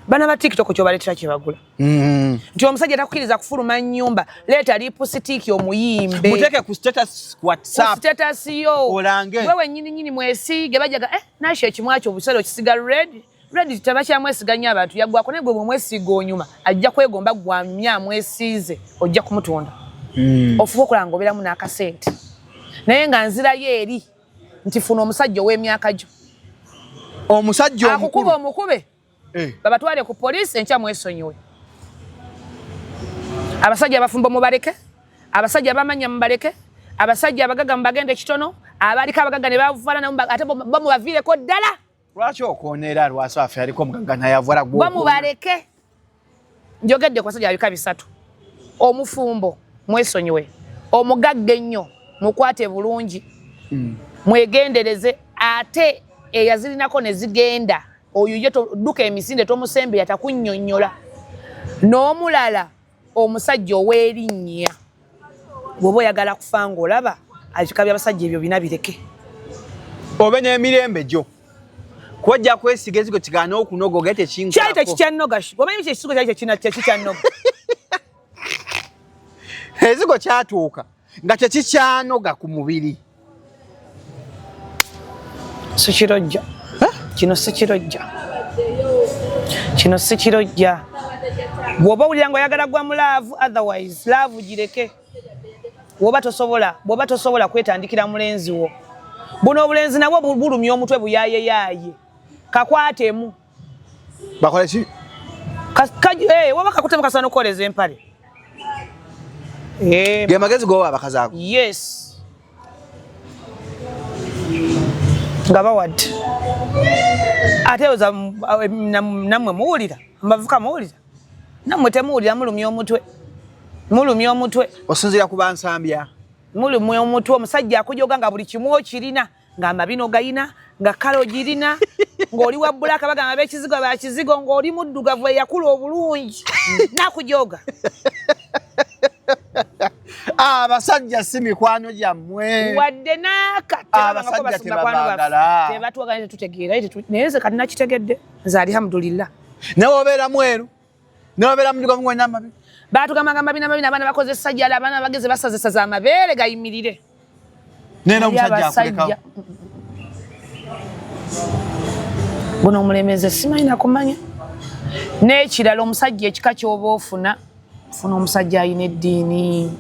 Bana ba TikTok kyobaleetera kyebagula. Nti omusajja takukkiriza kufuluma nnyumba, leeta lipusitiiki omuyimbe. Muteeke ku status ku WhatsApp. Ku status yo. Olange. Wewe nnyini nnyini mwesiige bajaga nasho ekimwa kyo obusale okisiga red. Red tebakyamwesiga nnyo abantu yaggwako naye gwe bw'omwesiiga onyuma ajja kwegomba gwanyumya amwesiize ojja kumutunda. Ofuba okulaba ng'obeeramu n'akasente. Naye nga nzirayo eri nti funa omusajja ow'emyaka gyo. Omusajja omukulu. Akukuba omukube. Babatwale ku poliisi enkya mwesonyiwe. Abasajja abafumbo mubaleke, abasajja abamanya mubaleke, abasajja abagaga mubagende kitono, abaliko abagaga ne bavuala nabo ate bo mubaviireko ddala. Lwaki okoonera Lwasa waffe aliko omugagga naye avuala gwo? Bo mubaleke. Njogedde ku basajja babika bisatu. Omufumbo mwesonyiwe, omugagga ennyo mukwate bulungi, mwegendereze, ate eyazirinako ne zigenda oyo ye dduka emisinde tomusembeya takunnyonnyola. N'omulala omusajja ow'erinnya bw'oba oyagala kufa ng'olaba ebika by'abasajja ebyo bina bireke. Obe n'emirembe gyo. Kuba ojja kwesiga ekizigo kigaana okunoga ogaye tekinkolako. Kyali tekikyanoga. Omanyi ki ekizigo kyali tekikyanoga? Ekizigo kyatuuka nga tekikyanoga ku mubiri. Sikirojja. Kino sikirojja. Kino sikirojja. Bw'oba owulira ng'oyagala gwa mu love, otherwise love gireke. Bw'oba tosobola kwetandikira mulenzi wo. Buno obulenzi nabwo bulumya omutwe buyaayeyaaye. Kakwatemu. Bakole ki? Woba kakutemu kasaana okukoleza empale. Ge magezi g'owa abakazi ago? Yes. Nga bawadde. Ate oza nammwe muwulira, abavuka muwulira. Nammwe temuwulira, mulumya omutwe. Mulumya omutwe. Osinziira ku bansambya. Mulumya omutwe, omusajja akujoga nga buli kimu okirina, ng'amabino gayina, nga kale ogirina, ng'oli wa bbulaaka bagamba ab'ekizigo ba kizigo, ng'oli muddugavu eyakula obulungi. Nakujoga. Abasajja si mikwano gyammwe. Wadde n'aka Abasajja tebabaagala. Tebatwagala tetutegeera, naye nze kati nakitegedde, nze alhamdulillah. Nawe obeera mweru, nawe obeera muddugavu ng'olina amabi. Baatugambanga amabina amabina, abaana bakoze sajjala, abaana bageze basazesaze amabeere gayimirire. Naye n'omusajja akulekawo. Guno omulemeze simanyi nakumanya. N'ekirala omusajja ekika ky'oba ofuna, funa omusajja alina eddiini.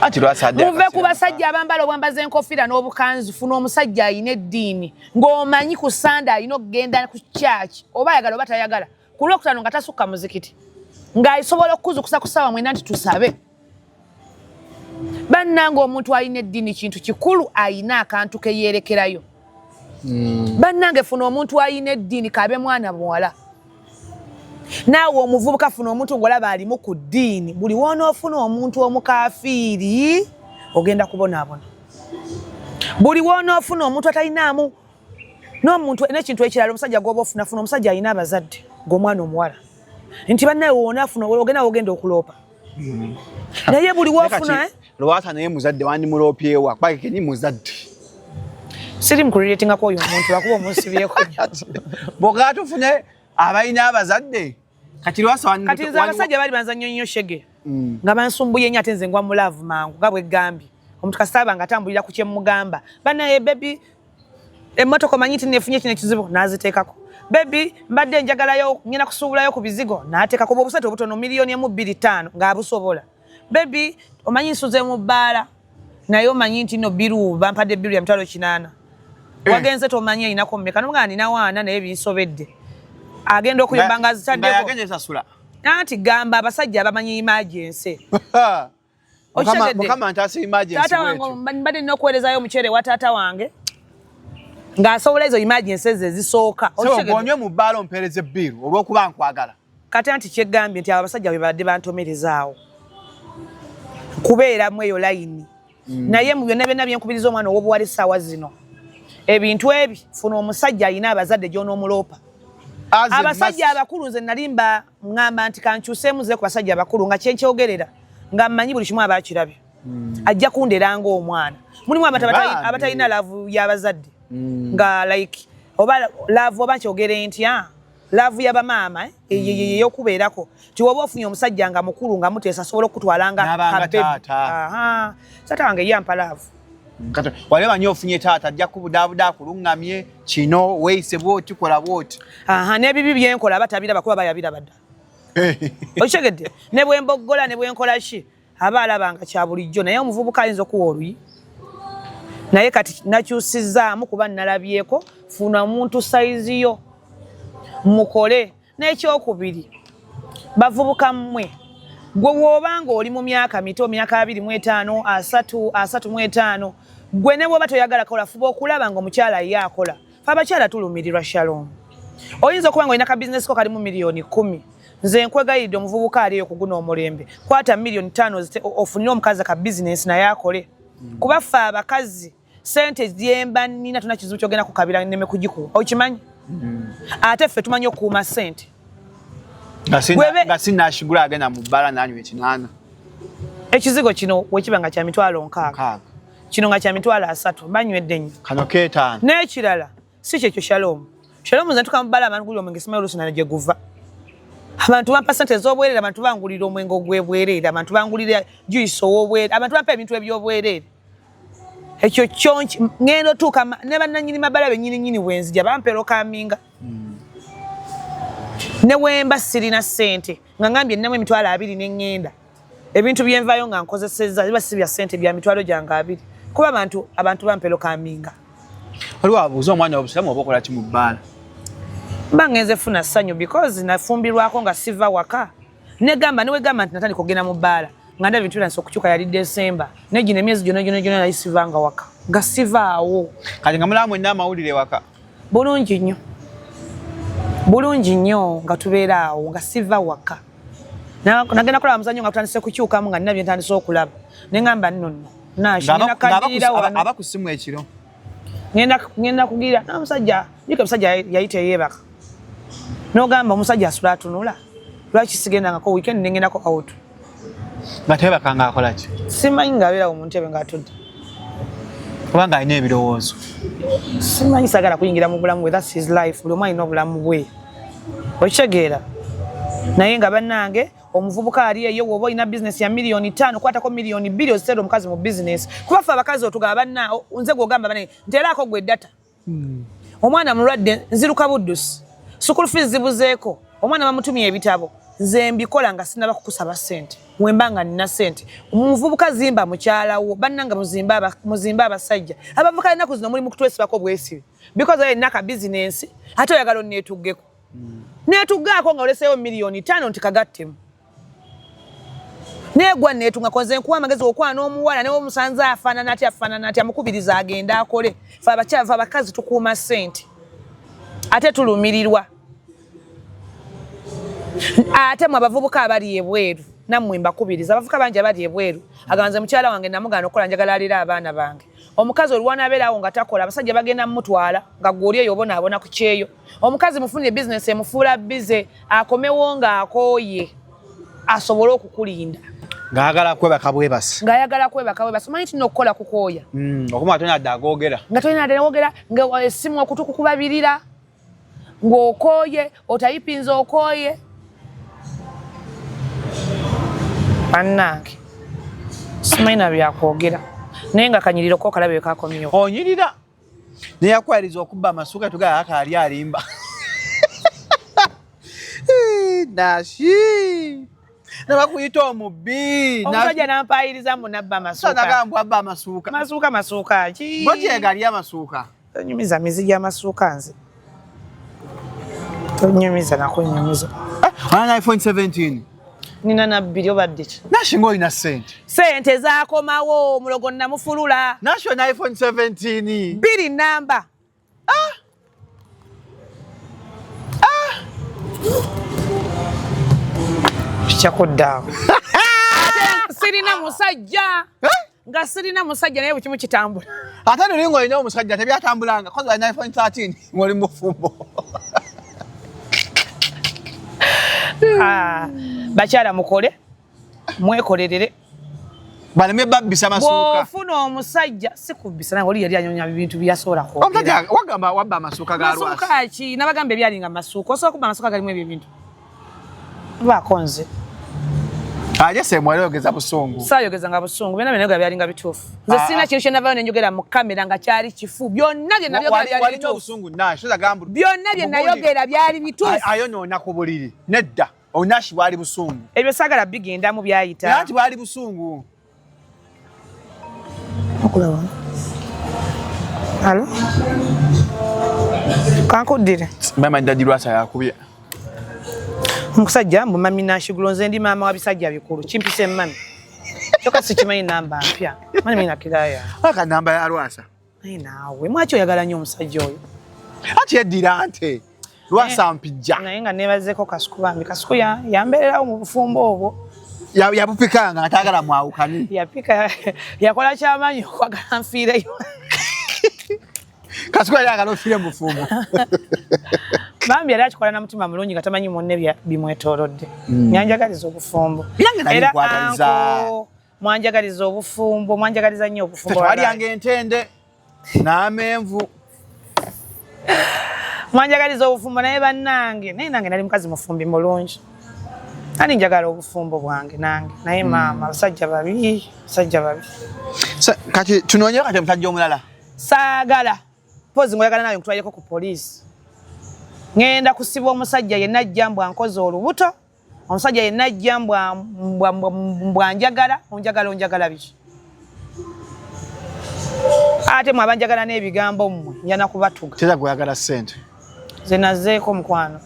Anti lwasadde Muve ku basajja abambala obwambaza enkofiira n'obukanzu, funa omusajja alina eddiini. Ng'omanyi ku Sande alina okugenda ku church, oba ayagala oba tayagala. Ku Lwokutaano nga tasukka muzikiti. Ng'asobola okukuzukusa ku ssaawa 9 nti tusabe. Bannange omuntu alina eddiini kintu kikulu, alina akantu ke yeerekerayo. Bannange funa omuntu alina eddiini kabe mwana muwala. Naawe omuvubuka funa omuntu ng'olaba alimu ku ddiini. Buli w'onoofuna omuntu omukafiiri ogenda kubonaabona. Buli w'onoofuna omuntu atalinaamu n'omuntu n'ekintu ekirala, omusajja gw'oba ofuna, funa omusajja alina abazadde ng'omwana omuwala. Nti bannaye w'onaafuna ogenda w'ogenda okuloopa. Naye buli w'ofuna, Lwasa naye muzadde wandimuloopyewa kuba kenyi muzadde. Siri mu kurelatingako oyo omuntu lwakuba omunsibyeko nnyo. Bw'ogala tufune abalina abazadde. Kati Lwasa Kati nze abasajja bali banzannyo nnyo shege. Nga bansumbuye nnyo ate nze ngwa mu love mangu nga bwe ggambye. Omuntu kasita nga atambulira ku kye mmugamba. Bannaye baby emmotoka omanyi nti neefunye kino ekizibu n'aziteekako. Baby mbadde njagalayo ngenda kusuubulayo ku bizigo n'ateekako bwe obusente obutono 1 2 5 ng'abusobola. Baby omanyi nsuze mu bbaala naye omanyi nti no biru bampadde biru ya 800,000. Wagenze tomanyi erinako mmeka n'omugamba nina waana naye binsobedde. Agenda okuyomba ng'azitaddeko. Nga yagenze sasula. Anti gamba abasajja abamanyi emergency. Mukama ntaasa emergency Taata wange mbadde nina okuweerezayo omuceere wa taata wange ng'asobola ezo emergency ezo ezisooka. So bw'onywe mu bbaala ompeereze bbiiru olw'okuba nkwagala. Kati anti kyegambye nti abo abasajja bwe babadde bantomerezaawo kubeeramu eyo layini. Naye mu byonna byonna byenkubiriza omwana ow'obuwala essaawa zino, ebintu ebi funa omusajja alina abazadde gy'onoomuloopa. Abasajja abakulu nze nali mba ŋŋamba nti kankyuseemu nze ku basajja abakulu nga kyenkyogerera nga mmanyi buli kimu aba akirabye. Ajja kundera ng'omwana. Mulimu abantu abatalina love y'abazadde. Nga like oba love oba nkyogere ntya? Love ya bamaama eyokubeerako ti woba ofunye omusajja nga mukulu nga muteesa asobola okutwala nga taata. Taata wange yampa love. Wali omanyi ofunye taata ajja kubudaabuda akuluŋŋamye kino weeyise bwoti kola bwoti. N'ebibi byenkola aba tabiraba kuba bayabiraba dda. Okitegedde? Ne bwe mboggola ne bwe nkola ki aba alaba nga kya bulijjo, naye omuvubuka ayinza okuwa oluyi. Naye kati nakyusizaamu kuba nalabyeko, funa omuntu sayizi yo mukole. N'ekyokubiri, bavubuka mmwe, gwe bw'oba ng'oli mu myaka mito, myaka 25, 30, 35, gwe ne bw'oba toyagala kola, fuba okulaba ng'omukyala ye akola. Fe abakyala tulumirirwa. Shalom, oyinza okuba ng'olina ka bizinesi ko kalimu miliyoni 10. Nze nkwegayiridde, omuvubuka ali eyo kuguna omulembe, kwata miliyoni 5 ofunire omukazi ka bizinesi naye akole, kuba ffe abakazi sente zyemba nina tuna kizibu kyogenda kukabira neme kugikuwa, okimanyi? Ate ffe tumanyi okukuuma sente. Nga sinashigula agenda mu bbala nanywa ekinaana. Ekizigo kino wekiba nga kya 60,000, kino nga kya 30,000, banywedde nnyo. Kano keetaano. N'ekirala si kyekyo, Shalom, Shalom, nze ntuka mu bbala, abantu gulira omwenge, simanyi oluusi nana gye guva. Abantu bampa sente ez'obwereere, abantu bangulira omwenge ogw'ebwereere, abantu bangulira juice ow'obwereere, abantu bampa ebintu eby'obwereere. Ekyo kyonki ngenda otuuka ne bannannyini mabala bennyini nnyini bwenzija bampeera okaminga. Ne wemba sirina ssente nga ngambye nnamu 20,000 ne ŋŋenda, ebintu byenvaayo nga nkozesezza biba si bya ssente bya mitwalo gyange abiri, kuba abantu bampeera okaminga. Waliwo abuuza omwana obusiramu oba okola ki mu bbaala? Mba ngenze funa ssanyu because nafumbirwako nga siva waka. Negamba newegamba nti natandika okugenda mu bbaala nga ndaba ebintu bitandise okukyuka, yali Desemba, naye gino emyezi gyonna gyonna gyonna nali sivanga waka, nga sivaawo. Kati nga mulaba mwenna amawulire waka? Bulungi nnyo, bulungi nnyo, nga tubeera awo nga siva waka. Nagenda kulaba muzannyo nga tutandise kukyukamu, nga nina bye ntandise okulaba, ne ŋŋamba nno nno Nash, ngenda kadirira wano. Aba ku ssimu ekiro? Ngenda kugira n'omusajja jjuka, omusajja yali teyeebaka, n'ogamba omusajja asula atunula, lwaki sigendangako weekend nengendako out? Nga tebaka nga akola ki? Simanyi, ng'abeerawo mu ntebe ng'atudde. Oba ng'alina ebirowoozo? Simanyi, sagala kuyingira mu bulamu bwe. That's his life. Buli omu alina obulamu bwe, okitegeera? Naye nga bannange, omuvubuka ali eyo, woba olina bizinesi ya miliyoni 5, kwatako miliyoni 2 oziteera omukazi mu bizinesi, kuba ffe abakazi otugamba banna nze gwogamba banne nteeraako gwe data. Omwana mulwadde, nziruka buddusi, school fees zibuzeeko, omwana bamutumye ebitabo, nze mbikola nga sinaba kukusaba ssente wemba nga nina ssente. Omuvubuka zimba mukyalawo. Bannanga, muzimbe abasajja. Abavubuka ennaku zino mulimu kutwesibako bwesibi because alina ka bizinensi ate oyagala onneetuggeko. Neetugaako nga oleseewo miliyoni 5 nti kagattemu naye gwa neetungako. Nze nkuwa amagezi, okwana omuwala newe omusanze afaanana atya, afaanana atya, mukubiriza agende akole. Fe abakyala, fe abakazi tukuuma ssente ate tulumirirwa. Ate mwe abavubuka abali ebweru, nammwe mbakubiriza. Abavubuka bangi abali ebweru aganze mukyala wange namugaana okukola, njagala alera abaana bange. Omukazi olwanaabeerawo nga takola, abasajja bagenda mumutwala nga gwoli eyo obonaabona ku kyeyo. Omukazi mufunire bizinesi emufuula busy, akomewo ng'akooye asobole okukulinda. Ng'ayagala kwebaka bwebasi. Ng'ayagala kwebaka bwebasi. Omanyi tino okukola kukooya. Okuma tolina dde agoogera. Nga tolina dde agoogera, nga essimu okutu kukubabirira, ng'okooye, otayipinza, okooye. Bannange, simanyi na byakwogera, naye nga kanyiriro ko kalabe kakomyewo. Onyirira neyakwayiriza okubba amasuuka tugala akaali alimba Nashi nabakuyita omubbi. Omusajja nampayiriza mbu nabba amasuuka. Nagamba abba amasuuka. Masuuka, masuuka ki? Bokyegali amasuuka. Tonyumiza mizi gy'amasuuka, nze tonyumiza nakunyumiza. Olina iPhone 17? Nina nabbiri, obadde ki? Nashi ngaolina sente. Sente zakomawo, omulogo namufulula. Nashi olina iPhone 17? Bbiri namba. Ah! Ah! Kikyakudaawo, sirina musajja. Eh? Nga sirina musajja, naye bukimu kitambula. Ate noli ngaolina omusajja tebyatambulanga, kozi olina iPhone 13 ng'oli mufumbo. Ah, bakyala mukole, mwekolerere. Baleme babbisa masuuka. Bw'ofuna omusajja si kubbisa, nange oli yali anyonya bintu byasobola kwogera. Omusajja wagamba wabba amasuuka ga Lwasa. Masuuka ki? Nabagamba ebyalinga masuuka. Osobola kubba amasuuka galimu ebyo ebintu? Baako nze. Aje semwe ayogeza busungu. Saayogeza nga busungu, byonna bye nayogera byalinga bituufu. Nze sirina kintu kye navaayo ne njogera mu kamera nga kyali kifu. Byonna bye nabyogera byali Walina bituufu. obusungu Nash. Gamba Byonna bye nayogera byali bituufu. Ayonoona ku buliri. Nedda. Onashi bwali busungu. Ebyo saagala bigendamu byayita. Anti bwali busungu. Okulaba. Alo? Kankuddire. Mama Daddy Lwasa yakubye. Omusajja mbu mami Nashigulo, nze ndi maama wa bisajja bikulu, kimpise mami. Kyokka sikimanyi namba mpya. Mani mina kiraya. Aka namba ya Lwasa. Naye naawe mwaki oyagala nnyo omusajja oyo? Ati yeddira nte. Lwasa mpijja. Naye nga neebazeeko Kasuku bambi. Kasuku yambeererawo mu bufumbo obwo. Yabupikanga nga tayagala mwawukane. Yapika yakola kyamaanyi okwagala nfiireyo. Kasuku yali ayagala ofiire mu bufumbo. Bambi yali akikola na mutima mulungi nga tamanyi munne bimwetoolodde. Nyanjagaliza obufumbo. Nange nali Era nkwagaliza. anko mwanjagaliza obufumbo, mwanjagaliza nnyo obufumbo. Twalyanga entende n'amenvu. Mwanjagaliza obufumbo naye bannange, naye nange nali mukazi mufumbi mulungi. Nali njagala obufumbo bwange nange, naye maama abasajja babi, abasajja babi. So, kati tunoonye kati omusajja omulala. Saagala. Mpozi ng'oyagala nawe nkutwalireko ku poliisi. Ŋŋenda kusiba omusajja yenna ajja mbw ankoze olubuto, omusajja yenna ajja mbw anjagala, onjagala onjagala biki? Ate mwe abanjagala n'ebigambo mmwe, njana kubatuga. Teza gweyagala ssente. Nze nazeeko mukwano.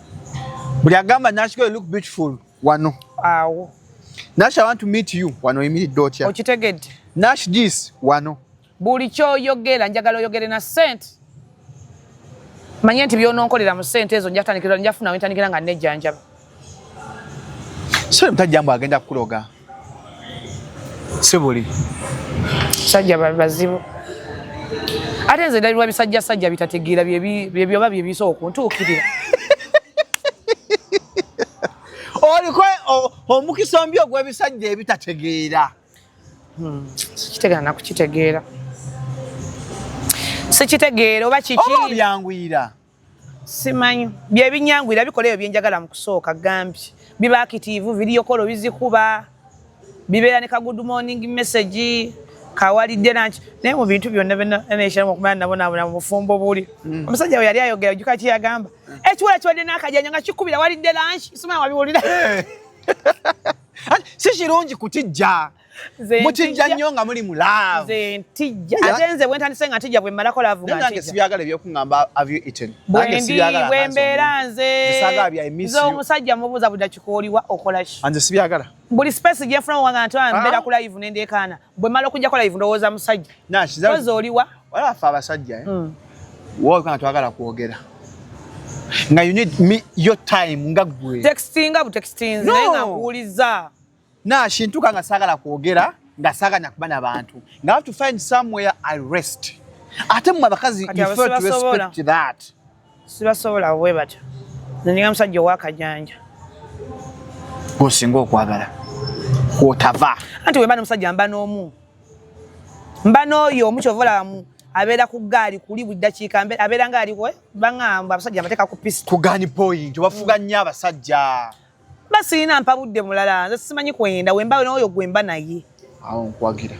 Buli agamba Nash you look beautiful wano. Awo. Nash I want to meet you wano oyimiridde otya? Okitegedde. Nash this wano. Buli ky'oyogera njagala oyogere na ssente. Manye nti by'ononkolera mu ssente ezo njatandikira njafuna we ntandikira nga nejjanjaba. So musajja mbu agenda kukuloga. Si buli. Sajja bazibu. Ate nze ndabirwa bisajja sajja bitategeera bye byoba bye bisobola okuntuukirira. Oliko omukisa ombi ogw'ebisajja ebitategeera. Sikitegeera na kukitegeera. Sikitegeera oba kiki. Oba obyanguyira. Simanyi. Bye binyanguyira bikola ebyo bye njagala mu kusooka gambye. Biba active, video call bizikuba. Bibeera ne ka good morning message. Kawalidde lunch. Naye mu bintu byonna byonna nekyalamu okumanya nabonaabona mu bufumbo buli. Omusajja we yali ayogera ojjuka ki yagamba? Ekiwala kibadde n'akajanja nga kikubira walidde lunch. Simanyi wabiwulira. Si kirungi kutijja. Mutijja nnyo nga muli mu love. Nze ntijja. Ate nze bwe ntandise nga ntijja bwe mmalako love nga ntijja. Nange sibyagala eby'okuŋŋamba have you eaten. Nange sibyagala. Bwe mbeera nze. Saagala bya I miss Nze you. omusajja mubuuza buli dakiika oliwa okola ki? Nze sibyagala. Buli space gye nfuna wanga nti mbeera ku live ne ndeekaana. Bwe mmala okujjako live ndowooza musajja. Nash, Mpozi oliwa? Wala ffe abasajja eh. Wowe kana twagala kwogera. Nga you need me your time nga ggwe. Textinga bu textinze naye nga nkuwuliza. Nash ntuuka nga saagala kwogera nga saagala kuba na bantu. Nga I have to find somewhere I rest. Ate mmwe abakazi Kati you abo fail to sibasobola. respect that. Sibasobola bwe batyo. Nze ninga musajja ow'akajanja. Gw'osinga okwagala. Kw'otava. Anti bwe mba n'omusajja mba n'omu. Mba n'oyo omu ky'ova olaba abeera ku ggaali kuli buli ddakiika abeera nga ali baŋŋamba abasajja mbateeka ku pistol. Ku gun point obafuga nnyo abasajja. Mba sirina mpa budde mulala nze simanyi kwenda we mba n'oyo gwe mba naye. Awo nkwagira.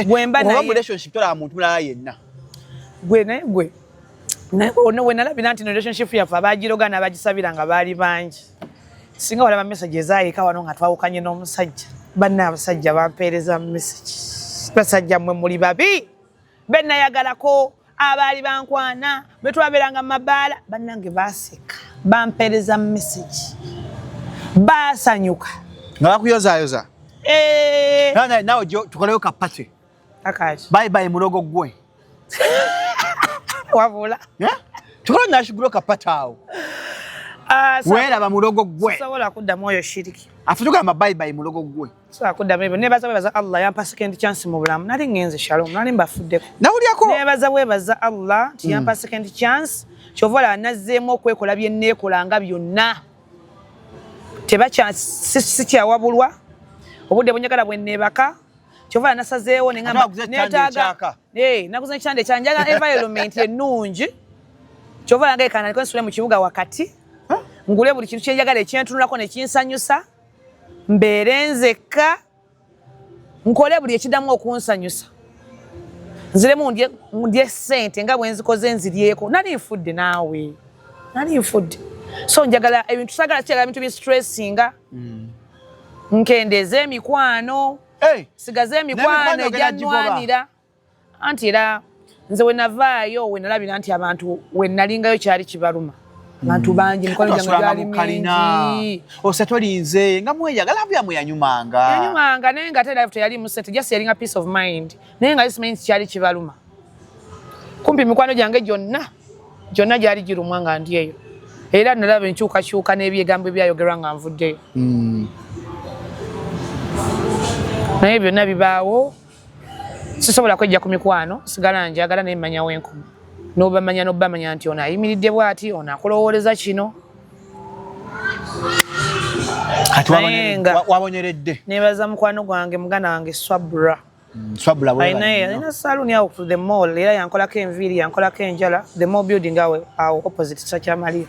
Gwe mba Oba naye. mu relationship tolaba muntu mulala yenna. Gwe naye gwe. Naye ono we nalabira nti no relationship yaffe abagiroga n'abagisabira nga baali bangi. Singa walaba message ezaayika wano nga twawukanye n'omusajja. Banna abasajja bampeereza message. Basajja mmwe muli babi. Be nayagalako abaali bankwana bwe twabeeranga mu mabaala bannange baaseka bampeereza message. Baasanyuka. Nga bakuyozaayoza. Nawe tukoleyo ka party. Akaki. Bye bye mulogo gwe. Wabula. Tukole Nash Glow ka party awo. Weeraba mulogo gwe. Sisobola kuddamu oyo shiriki. Afe tugamba bye bye mulogo gwe. Sisobola kuddamu ebyo. Neebaza bwebaza Allah yampa second chance mu bulamu. Nali ngenze Shalom, nali mbafuddeko. Nawulyako. Neebaza bwebaza Allah nti yampa second chance. Ky'ova olaba nazzeemu okwekola bye nneekolanga byonna. Tebakya sikyawabulwa. Obudde bwe njagala bwe nneebaka. Kyova nasazeewo neŋamba neetaaga naguze ekitanda ekyaka, njagala environment ennungi. Kyova lange kanandiko nsule mu kibuga wakati, ngule buli kintu kyenjagala ekyentunulako nekinsanyusa, mbeere nzekka, nkole buli ekiddamu okunsanyusa, nziremu ndye sente nga bwe nzikoze nziryeko. Nali nfudde naawe, nali nfudde. So njagala ebintu, sagala kyagala bintu bistressinga. Nkendeeze emikwano, sigaze emikwano egyanwanira. Anti era nze wenavaayo, wenalabira nti abantu wenalingayo kyali kibaluma, abantu bangi, mikwano gyange gyali mingi. Osa tolinze nga mweyagala byamwe yanyumanga. Yanyumanga, naye nga ate life teyalimu sente, just yalinga peace of mind, naye nga simanyi nti kyali kibaluma. Kumpi mikwano gyange gyonna gyonna gyali girumwa nga ndi eyo, era nalaba enkyukakyuka n'ebyegambo ebyayogerwa nga nvuddeyo. Naye byonna bibaawo, sisobola kwejja ku mikwano, sigala njagala, naye manya wenkoma, n'obamanya n'obamanya nti ono ayimiridde bw'ati, ono akulowooleza kino. Kati wabonyeredde. Nebaza mukwano gwange, muganda wange Swabra. Swabra. Alina saluni awo ku the mall, era yankolako enviiri, yankolako enjala, the mall building awo awo opposite Sakyamalia.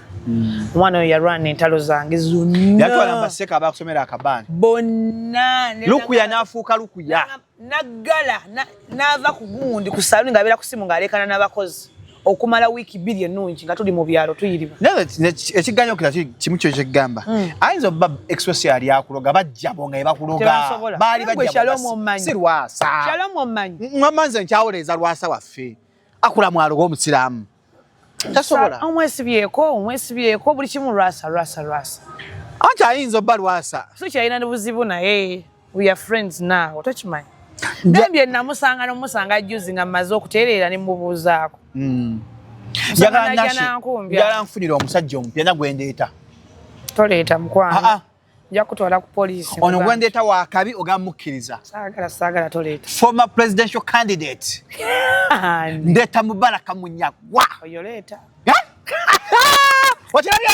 Omwana oyo yalwana entalo zange zonna. Yatwala mbaseka abakusomera akabaani. Bonna. Lukuya n'afuuka lukuya. Naggala n'ava ku gundi ku saluni ng'abeera ku simu ng'aleekana n'abakozi okumala wiiki 2 ennungi nga tuli mu byalo tuyiriba. Ekiganyo kira kimu kyo kyegamba ayinza obba express yali akuloga, bajjabo nga ebakuloga baali bajjabo si Lwasa. Shalom omanyi. Ngamba nze nkyawoleeza Lwasa waffe akula mwaloga omusiraamu tasobola. Omwesibyeko, omwesibyeko buli kimu Lwasa, Lwasa, Lwasa. Anti ayinza obba Lwasa. Si kyalina buzibu, naye we are friends now, tokimanyi. Gambye namusanga nomusanga juzi nga mmaze okutereera ne mubuuzaako. Njagala nfunira omusajja omupya na gwendeeta. Toleeta mukwano, nja kutwala ku poliisi. Ono gwendeeta wakabi ogamukkiriza. Saagala, saagala, toleeta. Former presidential candidate ndeeta Mubaraka Munyagwa. Oyo leeta. Okirabye,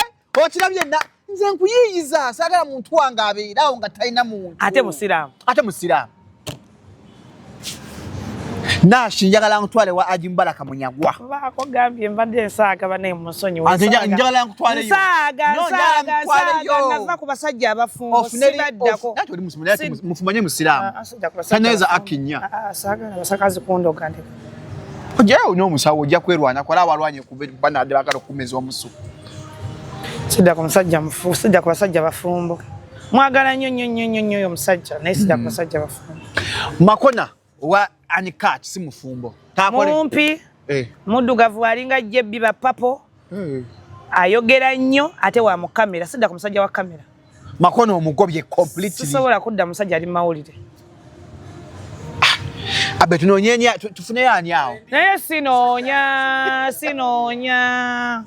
okirabye nze nkuyiiyiza, saagala muntu wange abeerawo nga talina muntu. Ate musiraamu. Ate musiraamu. Nashi njagala nkutwale wa Haji Mubaraka Munyagwa. Baako gambye mbadde nsaaga bane musonyiwe. Njagala nkutwaleyo. Nsaaga, nsaaga, nsaaga, nava ku basajja abafumbo sibaddako. Ati oli mufumanye musiraamu. Tanaweza akinya. Saagala basakazi kundoga ndeka. Ojjayo n'omusawo ojja kwerwana kwala awalwanye banadde baagala okukumeza omusu. Sidda ku musajja mufu, sidda ku basajja bafumbo. Mwagala nnyo nnyo nnyo nnyo nnyo omusajja, naye sidda ku basajja bafumbo. Makona wa Anikat si mufumbo. Mumpi, muddugavu, alinga jebbi ba papo. Ayogera nnyo ate wa mu kamera, sidda ku musajja wa kamera. Makona omugobye completely. Sisobola kudda musajja ali mawulire. Abe tunoonyeni tufuneyo ani awo? Naye sinoonya, sinoonya.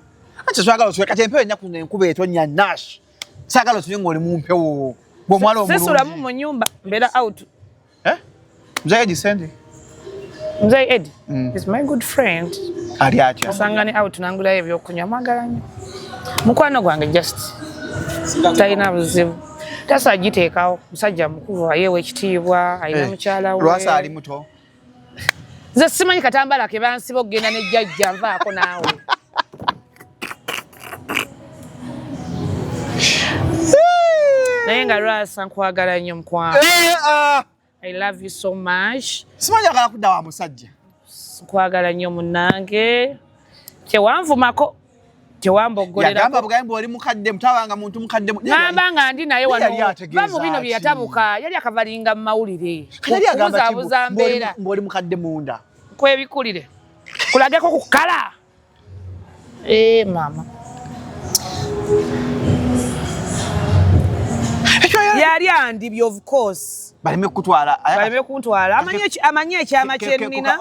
Anti swagala osule kati empewo ennaku zino enkuba etonnya Nash. Saagala osule ng'oli mu mpewo. Bw'omwala omulungi. Sisulamu mu nnyumba, mbeera out. Eh? Mzee Eddie Sendi. Mzee Eddie is my good friend. Ali atya? Osanga ne out nangulayo ebyokunywa, mwagala nnyo. Mukwano gwange just talina buzibu. Tasa giteekawo, musajja mukulu ayeewa ekitiibwa, alina mukyala we. Lwasa ali muto. Nze simanyi katambala ke bansiba okugenda ne jjajja, nvaako naawe. Naye nga Lwasa nkwagala nnyo mukwano. I love you so much. Simanyi agala kudda wa musajja. Nkwagala nnyo munnange. Kyewanvumako, tewamboggolerako. Yagamba bugambi oli mukadde, mutabanga muntu mukadde. Ngamba nga ndi naye wano. Va mu bino bye yatabuka, yali akavalinga mu mawulire. Kubuzaabuza mbeera. Ng'oli mukadde munda. Kwebikulire. Kulageko ku kala. Mama. Yali andibye of course. Baleme kutwala. Baleme kuntwala. Amanyi ekyama kyennina.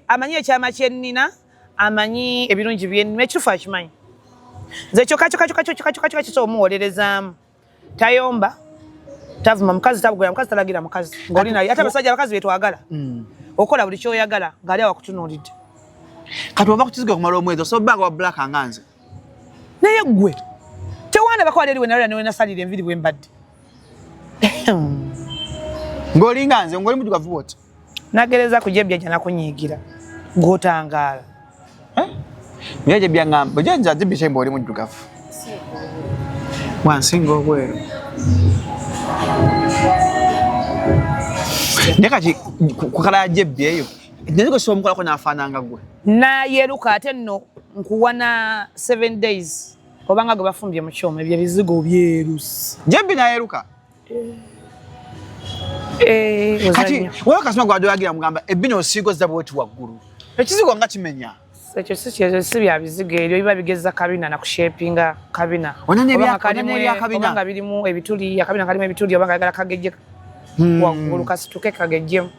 Amanyi ekyama kyennina. Amanyi ebirungi byennina. Ekituufu akimanyi. Nze kyokka kyokka kyokka kyokka kyokka kyokka kisobola omuwolerezaamu. Tayomba. Tavuma mukazi, tabugula mukazi, talagira mukazi. Ng'oli naye ate abasajja abakazi betwagala. Okola buli ky'oyagala ng'ali awakutunuulidde. Kati ova ku kizigo okumala omwezi osobola bbanga wa black nga nze. Naye ggwe tewandabako wali eri we nalala ne we nasalira enviiri bwe mbadde. Ng'olinga nze, ng'oli muddugavu bw'oti. Nagereza ku Jebbi ajja nakunyiigira. Gw'otangaala. Eh? Naye Jebbi angamba, Jebbi Jebbi kyemba oli muddugavu. Wansinga obweru. Naye kati ku kala ya Jebbi eyo, naye gwe sobola omukolako n'afaananga gwe. Nayeruka ate nno nkuwa na 7 days obanga gwe bafumbye mu kyuma ebyo ebizigo byerusi. Jebbi nayeruka. Eh, kati wewe kasima gwa doyagira mugamba ebino osigo zabo wetu waggulu ekizigo nga kimenya ekyo si kyezo si bya bizigo ebyo biba bigeza kabina na kushapinga kabina obanga birimu ebituli akabina kalimu ebituli obanga ayagala kagejje waggulu kasituke kagejjemu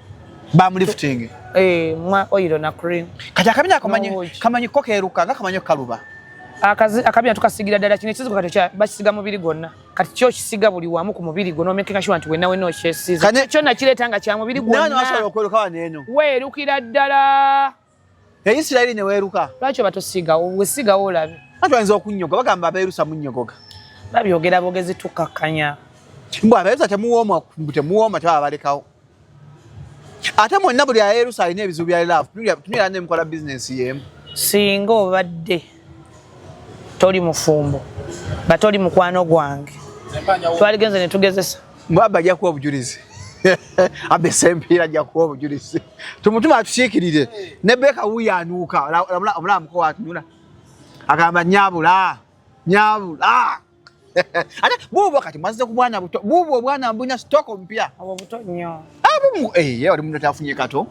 bamulifting eh mwa oil na cream kati akabina akamanyi kamanyi ko keruka nga kamanyi kaluba akabina tukasigira ddala kino ekizigo kati bakisiga mubiri gwonna kati kyo kisiga buli wamu ku mubiri gwo n'omakinga sure nti wenna wenna okyesiize kyo nakireeta nga kya mubiri gwonna wasobola okweruka wano eno weerukira ddala e Isirayiri ne weeruka lwaki oba tosiigawo wesiigawo olabe anti bayinza okunnyoga bagamba abeerusa munnyogoga babyogera bogezi tukkakkanya mbu abeerusa temuwooma temuwooma tebaba balekawo ate mwenna buli ayeerusa alina ebizibu bya love tunira ne mukola bizinensi y'emu singa obadde toli mufumbo nga toli mukwano gwange twaligenze ne tugezesa mbwaba ajja kuwa obujulizi abe sempiira ajja kuwa obujulizi tumutuma atukiikirire ne beeka wuuyo anuuka omulaba muko watunula agamba nyabula nyabula ate buubwo kati mwazze ku bwana buto buubwo obwana mbulina sitooko mpya obwo buto nnyo abumu eh oli muno tafunye kato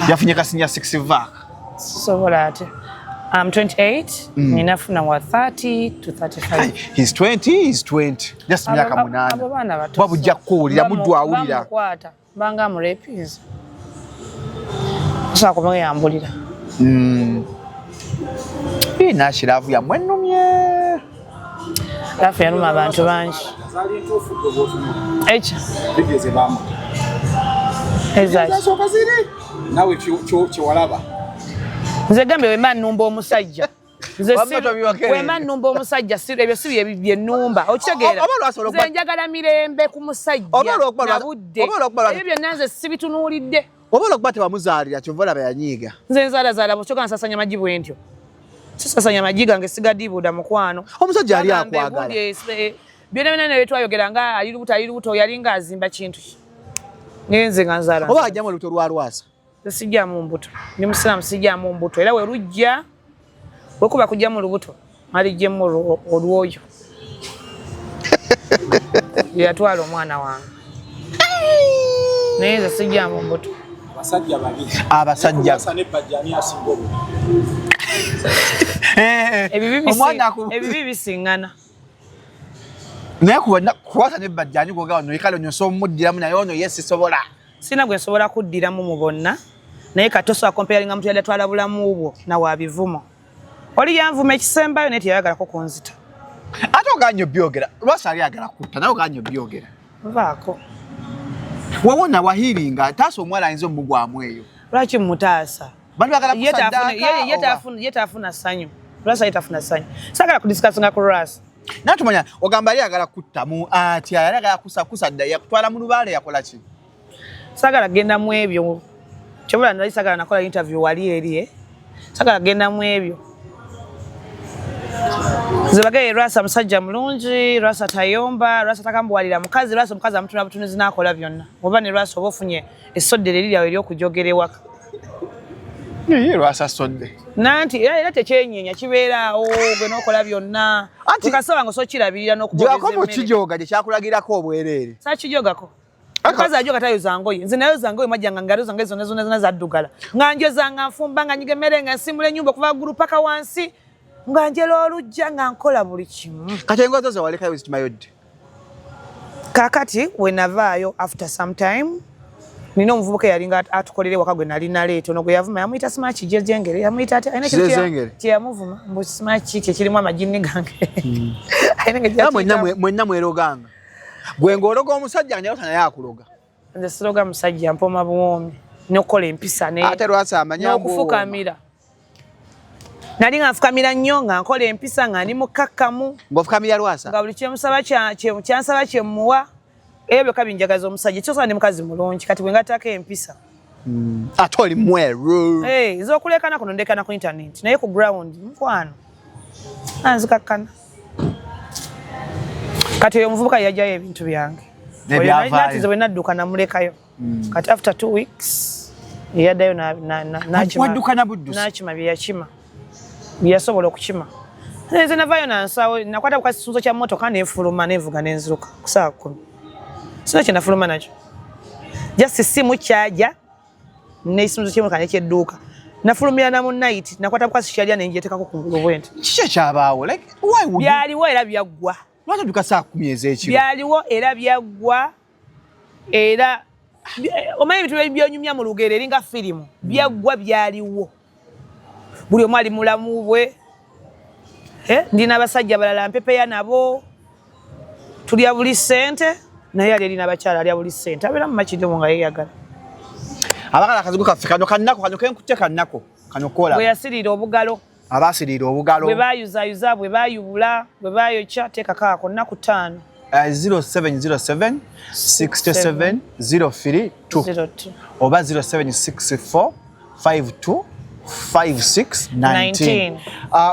yafunye kasinya 6 vac sisobola ate I'm 28 ninafuna wa 30 to 35 he's 20 he's 20 just myaka munana abo baana bato babujja kuwulira muddu awulira bamukwata banga amurepinze osobola kumweyambulira Nashi love yammwe ennumye love yaluma abantu bangi ekyo nawe kyewalaba nze gambe wemba nnumba omusajja nze wemba nnumba omusajja ebyo si byenumba okitegeera nze njagala mirembe ku musajja nabudde ebyo byonna nze sibitunuulidde oba olwokuba tebamuzaalira kyova olaba yanyiiga nze nzaalazaala bwekyoka nsasanya magi bwe ntyo sisasanya magi gange sigadiibuuda mukwano omusajja yali akwagala byonna byonna naye twayogera nga ali lubuto ali lubuto yali nga azimba kintu ki naye nze nga nzaala oba ajjamu olubuto lwa lwasa sijjamu mbuto ndi musiraamu sijjamu mbuto era we lujja wekuba kujjamu lubuto alijjemu olwoyo yatwala omwana wange naye nze sijjamu mbuto abasajja babiri abasajja ebibi bisiŋŋana naye kuwasa ne bajja ani gwoga wano kale onyo osobola omuddiramu naye ono ye sisobola sina gwe nsobola kuddiramu mu bonna naye kati osobola kompeyaringa muntu yali atwala bulamu bwo nawe abivumo oli yanvuma ekisembayo naye teyayagalako kunzita ate oganye obyogera lwasi ali ayagala kutta naye oganye obyogera nvaako wewona wahiringa taasa omuwala ayinza omugwamu eyo lwaki mutaasa bantu bagala kusaddaaka ye taafuna ssanyu lwasi ye tafuna ssanyu saagala kudisikasinga ku lwasi naye tumanya ogamba yali ayagala kutta mu atya yali ayagala kusadda yakutwala mu lubaale yakola ki saagala genda mu ebyo kyobula nali saagala nakola interview wali eri saagala genda mu ebyo nze bagaye lwasa musajja mulungi lwasa tayomba lwasa takambuwalira mukazi lwasa omukazi amutuna butunuzi n'akola byonna oba ne lwasa oba ofunye essoddere eriri awo ery'okujogera ewaka ye lwasa sodde nanti era tekyenyenya kibeera awo gwe n'okola byonna okasaba nga osokirabirira n'okuboogeza kijoga gye kyakulagirako obwereere saakijogako omukazi ajoga tayoza ngoye nze nayoza ngoye mwajjanga ngalo zange zonna zonna zonna zaddugala nga njoza nga nfumba nga nyiga emmere nga nsimula ennyumba okuva waggulu paka wansi nga njera olujja nga nkola buli kimu kati engoye zo zewalekayo zitimayodde kakati we navaayo after some time nina omuvubuka eyalinga atukolera ewaka gwe nali naleeta ono gwe yavuma yamuyita simaki jejengere yamuyita ate alina ekintu kyeyamuvuma mbu simaki kyekirimu amagini gange mwenna mweroganga gwe ng'ologa omusajja naye naye akuloga nze siroga musajja mpooma buwoomi n'okukola empisa ate lwasi amanya n'okufukamira Nali nga nfukamira nnyo, nga nkola empisa, nga ndi mukkakkamu. Ng'ofukamira Lwasa? Nga buli kyemusaba kyansaba kyemuwa. Ebyo byokka binjagaza omusajja. Ekyosobola ndi mukazi mulungi, kati bwe ngattako empisa. Ate oli mweru. Hey, nze kuno ndekana ku internet, naye ku ground mukwano anzikakkana. Kati oyo omuvubuka yajjayo ebintu byange. N'ebyavaayo. Natize bwe nadduka namulekayo. Kati after 2 weeks yaddayo Wadduka na buddusi? N'akima bye yakima, bye yasobola okukima. Nze navaayo nansawo, nakwata ku kasunzo kya mmotoka nenfuluma, nenvuga nenziruka ku saa 10. Sina kye nafuluma nakyo, just simu kyaja n'ekisunzo ky'emmotoka nekyedduuka. Nafulumira na mu night, nakwata ku kasi kyalya nenjetekako ku ngulu bwenti. Kiki ekyabaawo? Like, why would you Byaliwo era byaggwa. Lwaki odduka saa 10 ez'ekiro? Byaliwo era byaggwa. Era omanyi ebintu byonyumya mu lugero eringa firimu. Byaggwa, byaliwo, buli omu ali mulamu bwe. Eh, ndina abasajja balala mpepeya nabo, tulya buli ssente, naye ali erina abakyala alya buli ssente, abeera mu makidde nga yeeyagala. Abagala akazigo kaffe kano kannako, kano kenkutte kannako kano kola. Bwe yasiriira obugalo. Abasiriira obugalo. Bwe bayuzayuza, bwe bayubula, bwe bayokya, teekako ako nnaku 5. 0707 67 032 02. Oba 0764 52 56 19. 19.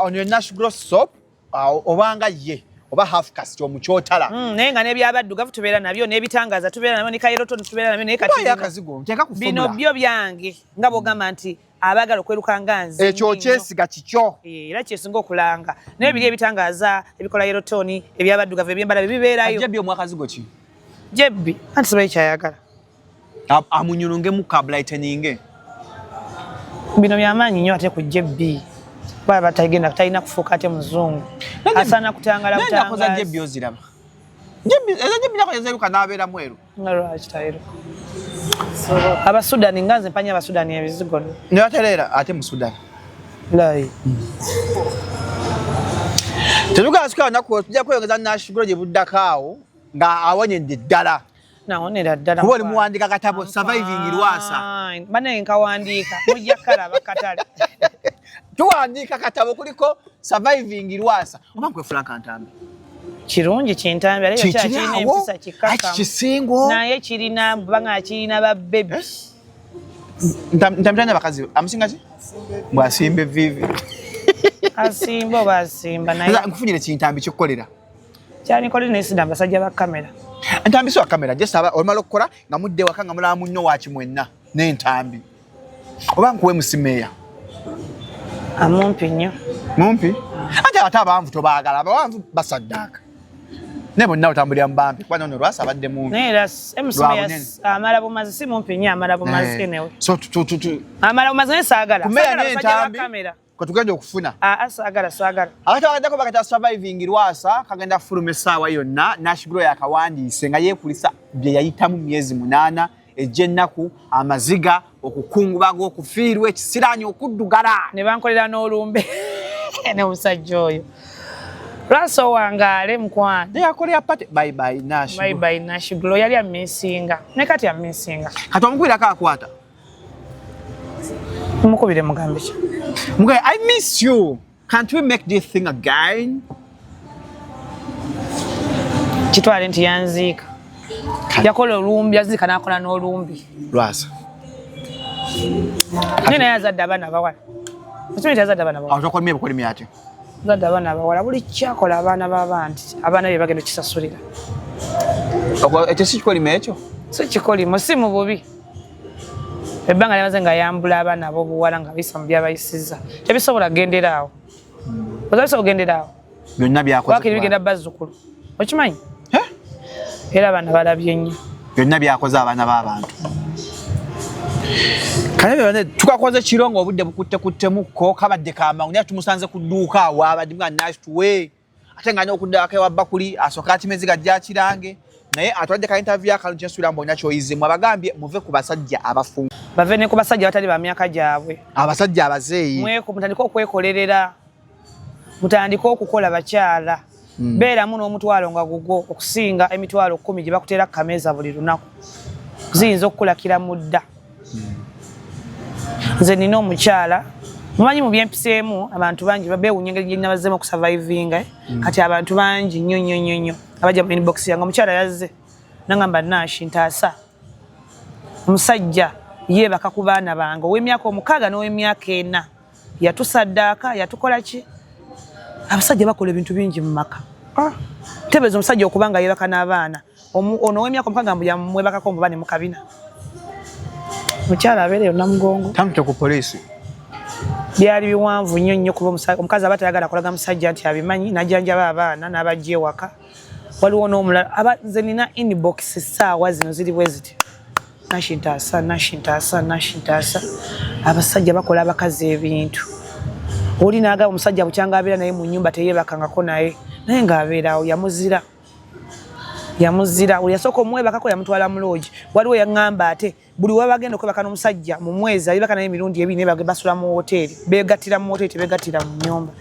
On your Nash Glow soap, obanga ye oba half caste omukyotala. Naye nga n'ebyabaddugavu tubeera nabyo, n'ebitangaza tubeera nabyo, ne kayerotoni tubeera nabyo, naye kati Oba akazigo nteeka ku bino formula. Byo byange, nga bw'ogamba nti abaagala okweruka nga nze Ekyo nnyo. okyesiga kikyo. Eh, era kyesinga okulanga, naye biri ebitangaza, ebikola yerotoni, ebyabaddugavu, ebyembala bibeerayo. Ajja byo akazigo ki? Jebbi anti sibayi kyayagala. Amunyulungemu ka brightening. Bino byamaanyi nnyo ate ku jebbi baba batagenda, talina kufuuka ate muzungu, asaana kutangala. Naye ennaku za Butangazi. Jebbi oziraba? Jebbi eza Jebbi nako yazeruka n'abeera mweru. Nga lwaki tayiruka? Abasudani nga nze mpanya Abasudani ebizigo. Ne batereera ate mu Sudan. Layi. Tetugala lunaku, tujja kweyongeza Nash Glow gye buddako awo nga awonyedde ddala. Nawonera ddala. Kuba oli muwandika katabo Surviving Lwasa. Banaye nkawandiika, mujja kalaba katale. Tuwandiika katabo kuliko Surviving Lwasa oba nkwe Frank Ntambi. Kirungi kintambi ate Kikiri kirina awo? empisa. Ai, Kikakamu. kisingo. Naye kirina banga kirina babebi. Ntambi talina bakazi, amusinga ki bw'asimba evviivi? Asimba oba asimba naye. Nkufunyire kintambi kikukolera. Kyanikolera, naye sida abasajja ba kamera. Ntambi si wa kamera, just aba olumala okukola nga mudde waka nga mulaba munno waaki mwenna n'entambi. Oba nkuwe musimeeya? Amumpi nnyo. Mumpi ate abanvu tobaagala, abawanvu basaddaaka, naye bonna otambulira mu bampi kuba nono Lwasa abadde mumpi. Naye era Lwa bunene. Amala bumazi, si mumpi nnyo, amala bumazi. Eh, Anyway, so amala bumazi, naye saagala. Ku meeya Saagala abasajja ba n'entambi kamera. kwe tugenda okufuna. Aa, saagala, saagala. Akatabo bakata Surviving Lwasa kagenda fuluma essaawa yonna. Nash Glow yakawandiise nga yeekulisa bye yayitamu myezi 8 egy'ennaku, amaziga, okukungubaga, okufiirwa, ekisiraani, okuddugala. Ne bankolera n'olumbe n'omusajja oyo. Lwasa owangaale mukwano. Naye yakolera party. Bye bye, Nash. Bye bye, Nash Glow. Yali amisinga ne kati amisinga. Kati omukubirako akwata? Mukubire mugambe ki? Mugaye, "I miss you, can't we make this thing again?" Kitwale nti yanziika, yakola olumbi, yaziika n'akola n'olumbi. Lwasa. Naye azadde abaana abawala, okimanyi nti azadde abaana abawala? Awo tokolimye bukolimi ate. Azadde abaana abawala. Buli kyakola abaana b'abandi, abaana be bagenda okisasulira. Ekyo si kikolimo ekyo? Si kikolimo, si mu bubi. Ebbanga lyamaze nga yambula abaana ab'obuwala nga bayisa mu byabayisizza, tebisobola kugendera awo, oza bisobola kugendera awo. Byonna byakoze. Wakiri bigenda bazzukulu, okimanyi? Eh? Era abaana balabye nnyo. Byonna byakoze abaana b'abantu. Kale bane tukakoze kiro nga obudde bukutte kuttemukko, kabadde kamangu, naye tumusanze ku dduuka awo abadde nga Nash tuwe ate nga n'okuddako ewa bakuli asooka akimezi gajja akirange, naye atwadde ka interview akalungi kyensuubira mbu olina kyoyizimu. Abagambye muve ku basajja abafumbo. Bave ne ku basajja abatali ba myaka gyabwe. Abasajja abazeeyi. Mutandike okwekolerera, mutandike okukola. Bakyala, beeramu n'omutwalo nga gugwo okusinga emitwalo 10 gye bakuteera ku kameeza buli lunaku, ziyinza okukulakira mu dda. Nze nina omukyala Mumanyi mu byempiseemu abantu bangi beewuunya engeri gye nabazzemu okusurvivinga, eh? Kati abantu bangi nnyo nnyo nnyo nnyo abajja mu inbox yange. Omukyala yazze nangamba, "Nashi, ntaasa, omusajja yeebaka ku baana bange ow'emyaka 6 n'ow'emyaka 4, yatusaddaaka, yatukola ki." Abasajja bakola ebintu bingi mu maka. Tebeeza omusajja okuba nga yeebaka n'abaana. Ono ow'emyaka 6 mbu yamwebakako muba ne mu kabina. Mukyala abeereyo Namugongo. Tamute ku poliisi. Byali biwanvu nnyo nnyo, kuba omukazi aba tayagala kulaga musajja nti abimanyi, n'ajjanjaba abaana n'abajja ewaka. Waliwo n'omulala aba nze nina inbox essaawa zino ziri bwe ziti: "Nashi ntaasa, Nashi ntaasa, Nashi ntaasa." Abasajja bakola abakazi ebintu. Oli n'agamba omusajja bukyanga abeera naye mu nnyumba teyeebakangako naye, naye ng'abeeraawo, yamuzira, yamuzira. Buli yasooka omwebakako yamutwala mu loogi. Waliwo yaŋŋamba ate buli we bagenda okwebaka n'omusajja mu mwezi ayebaka naye emirundi ebiri, naye basula mu woteeri, begattira mu woteeri, tebegattira mu nnyumba.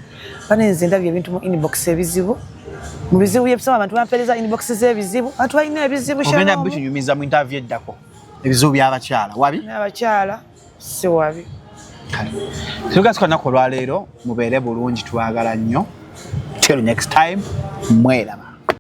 Bane, nze ndabye ebintu mu inbox ebizibu. Mu bizibu byebisoma, abantu bampeereza inbox z'ebizibu, abantu balina ebizibu. Ogenda Shalom. Bitunyumiza mu interview eddako, ebizibu by'abakyala wabi. N'abakyala si wabi. Tugasi lunaku olwaleero, mubeere bulungi, twagala nnyo. Till next time, mweraba.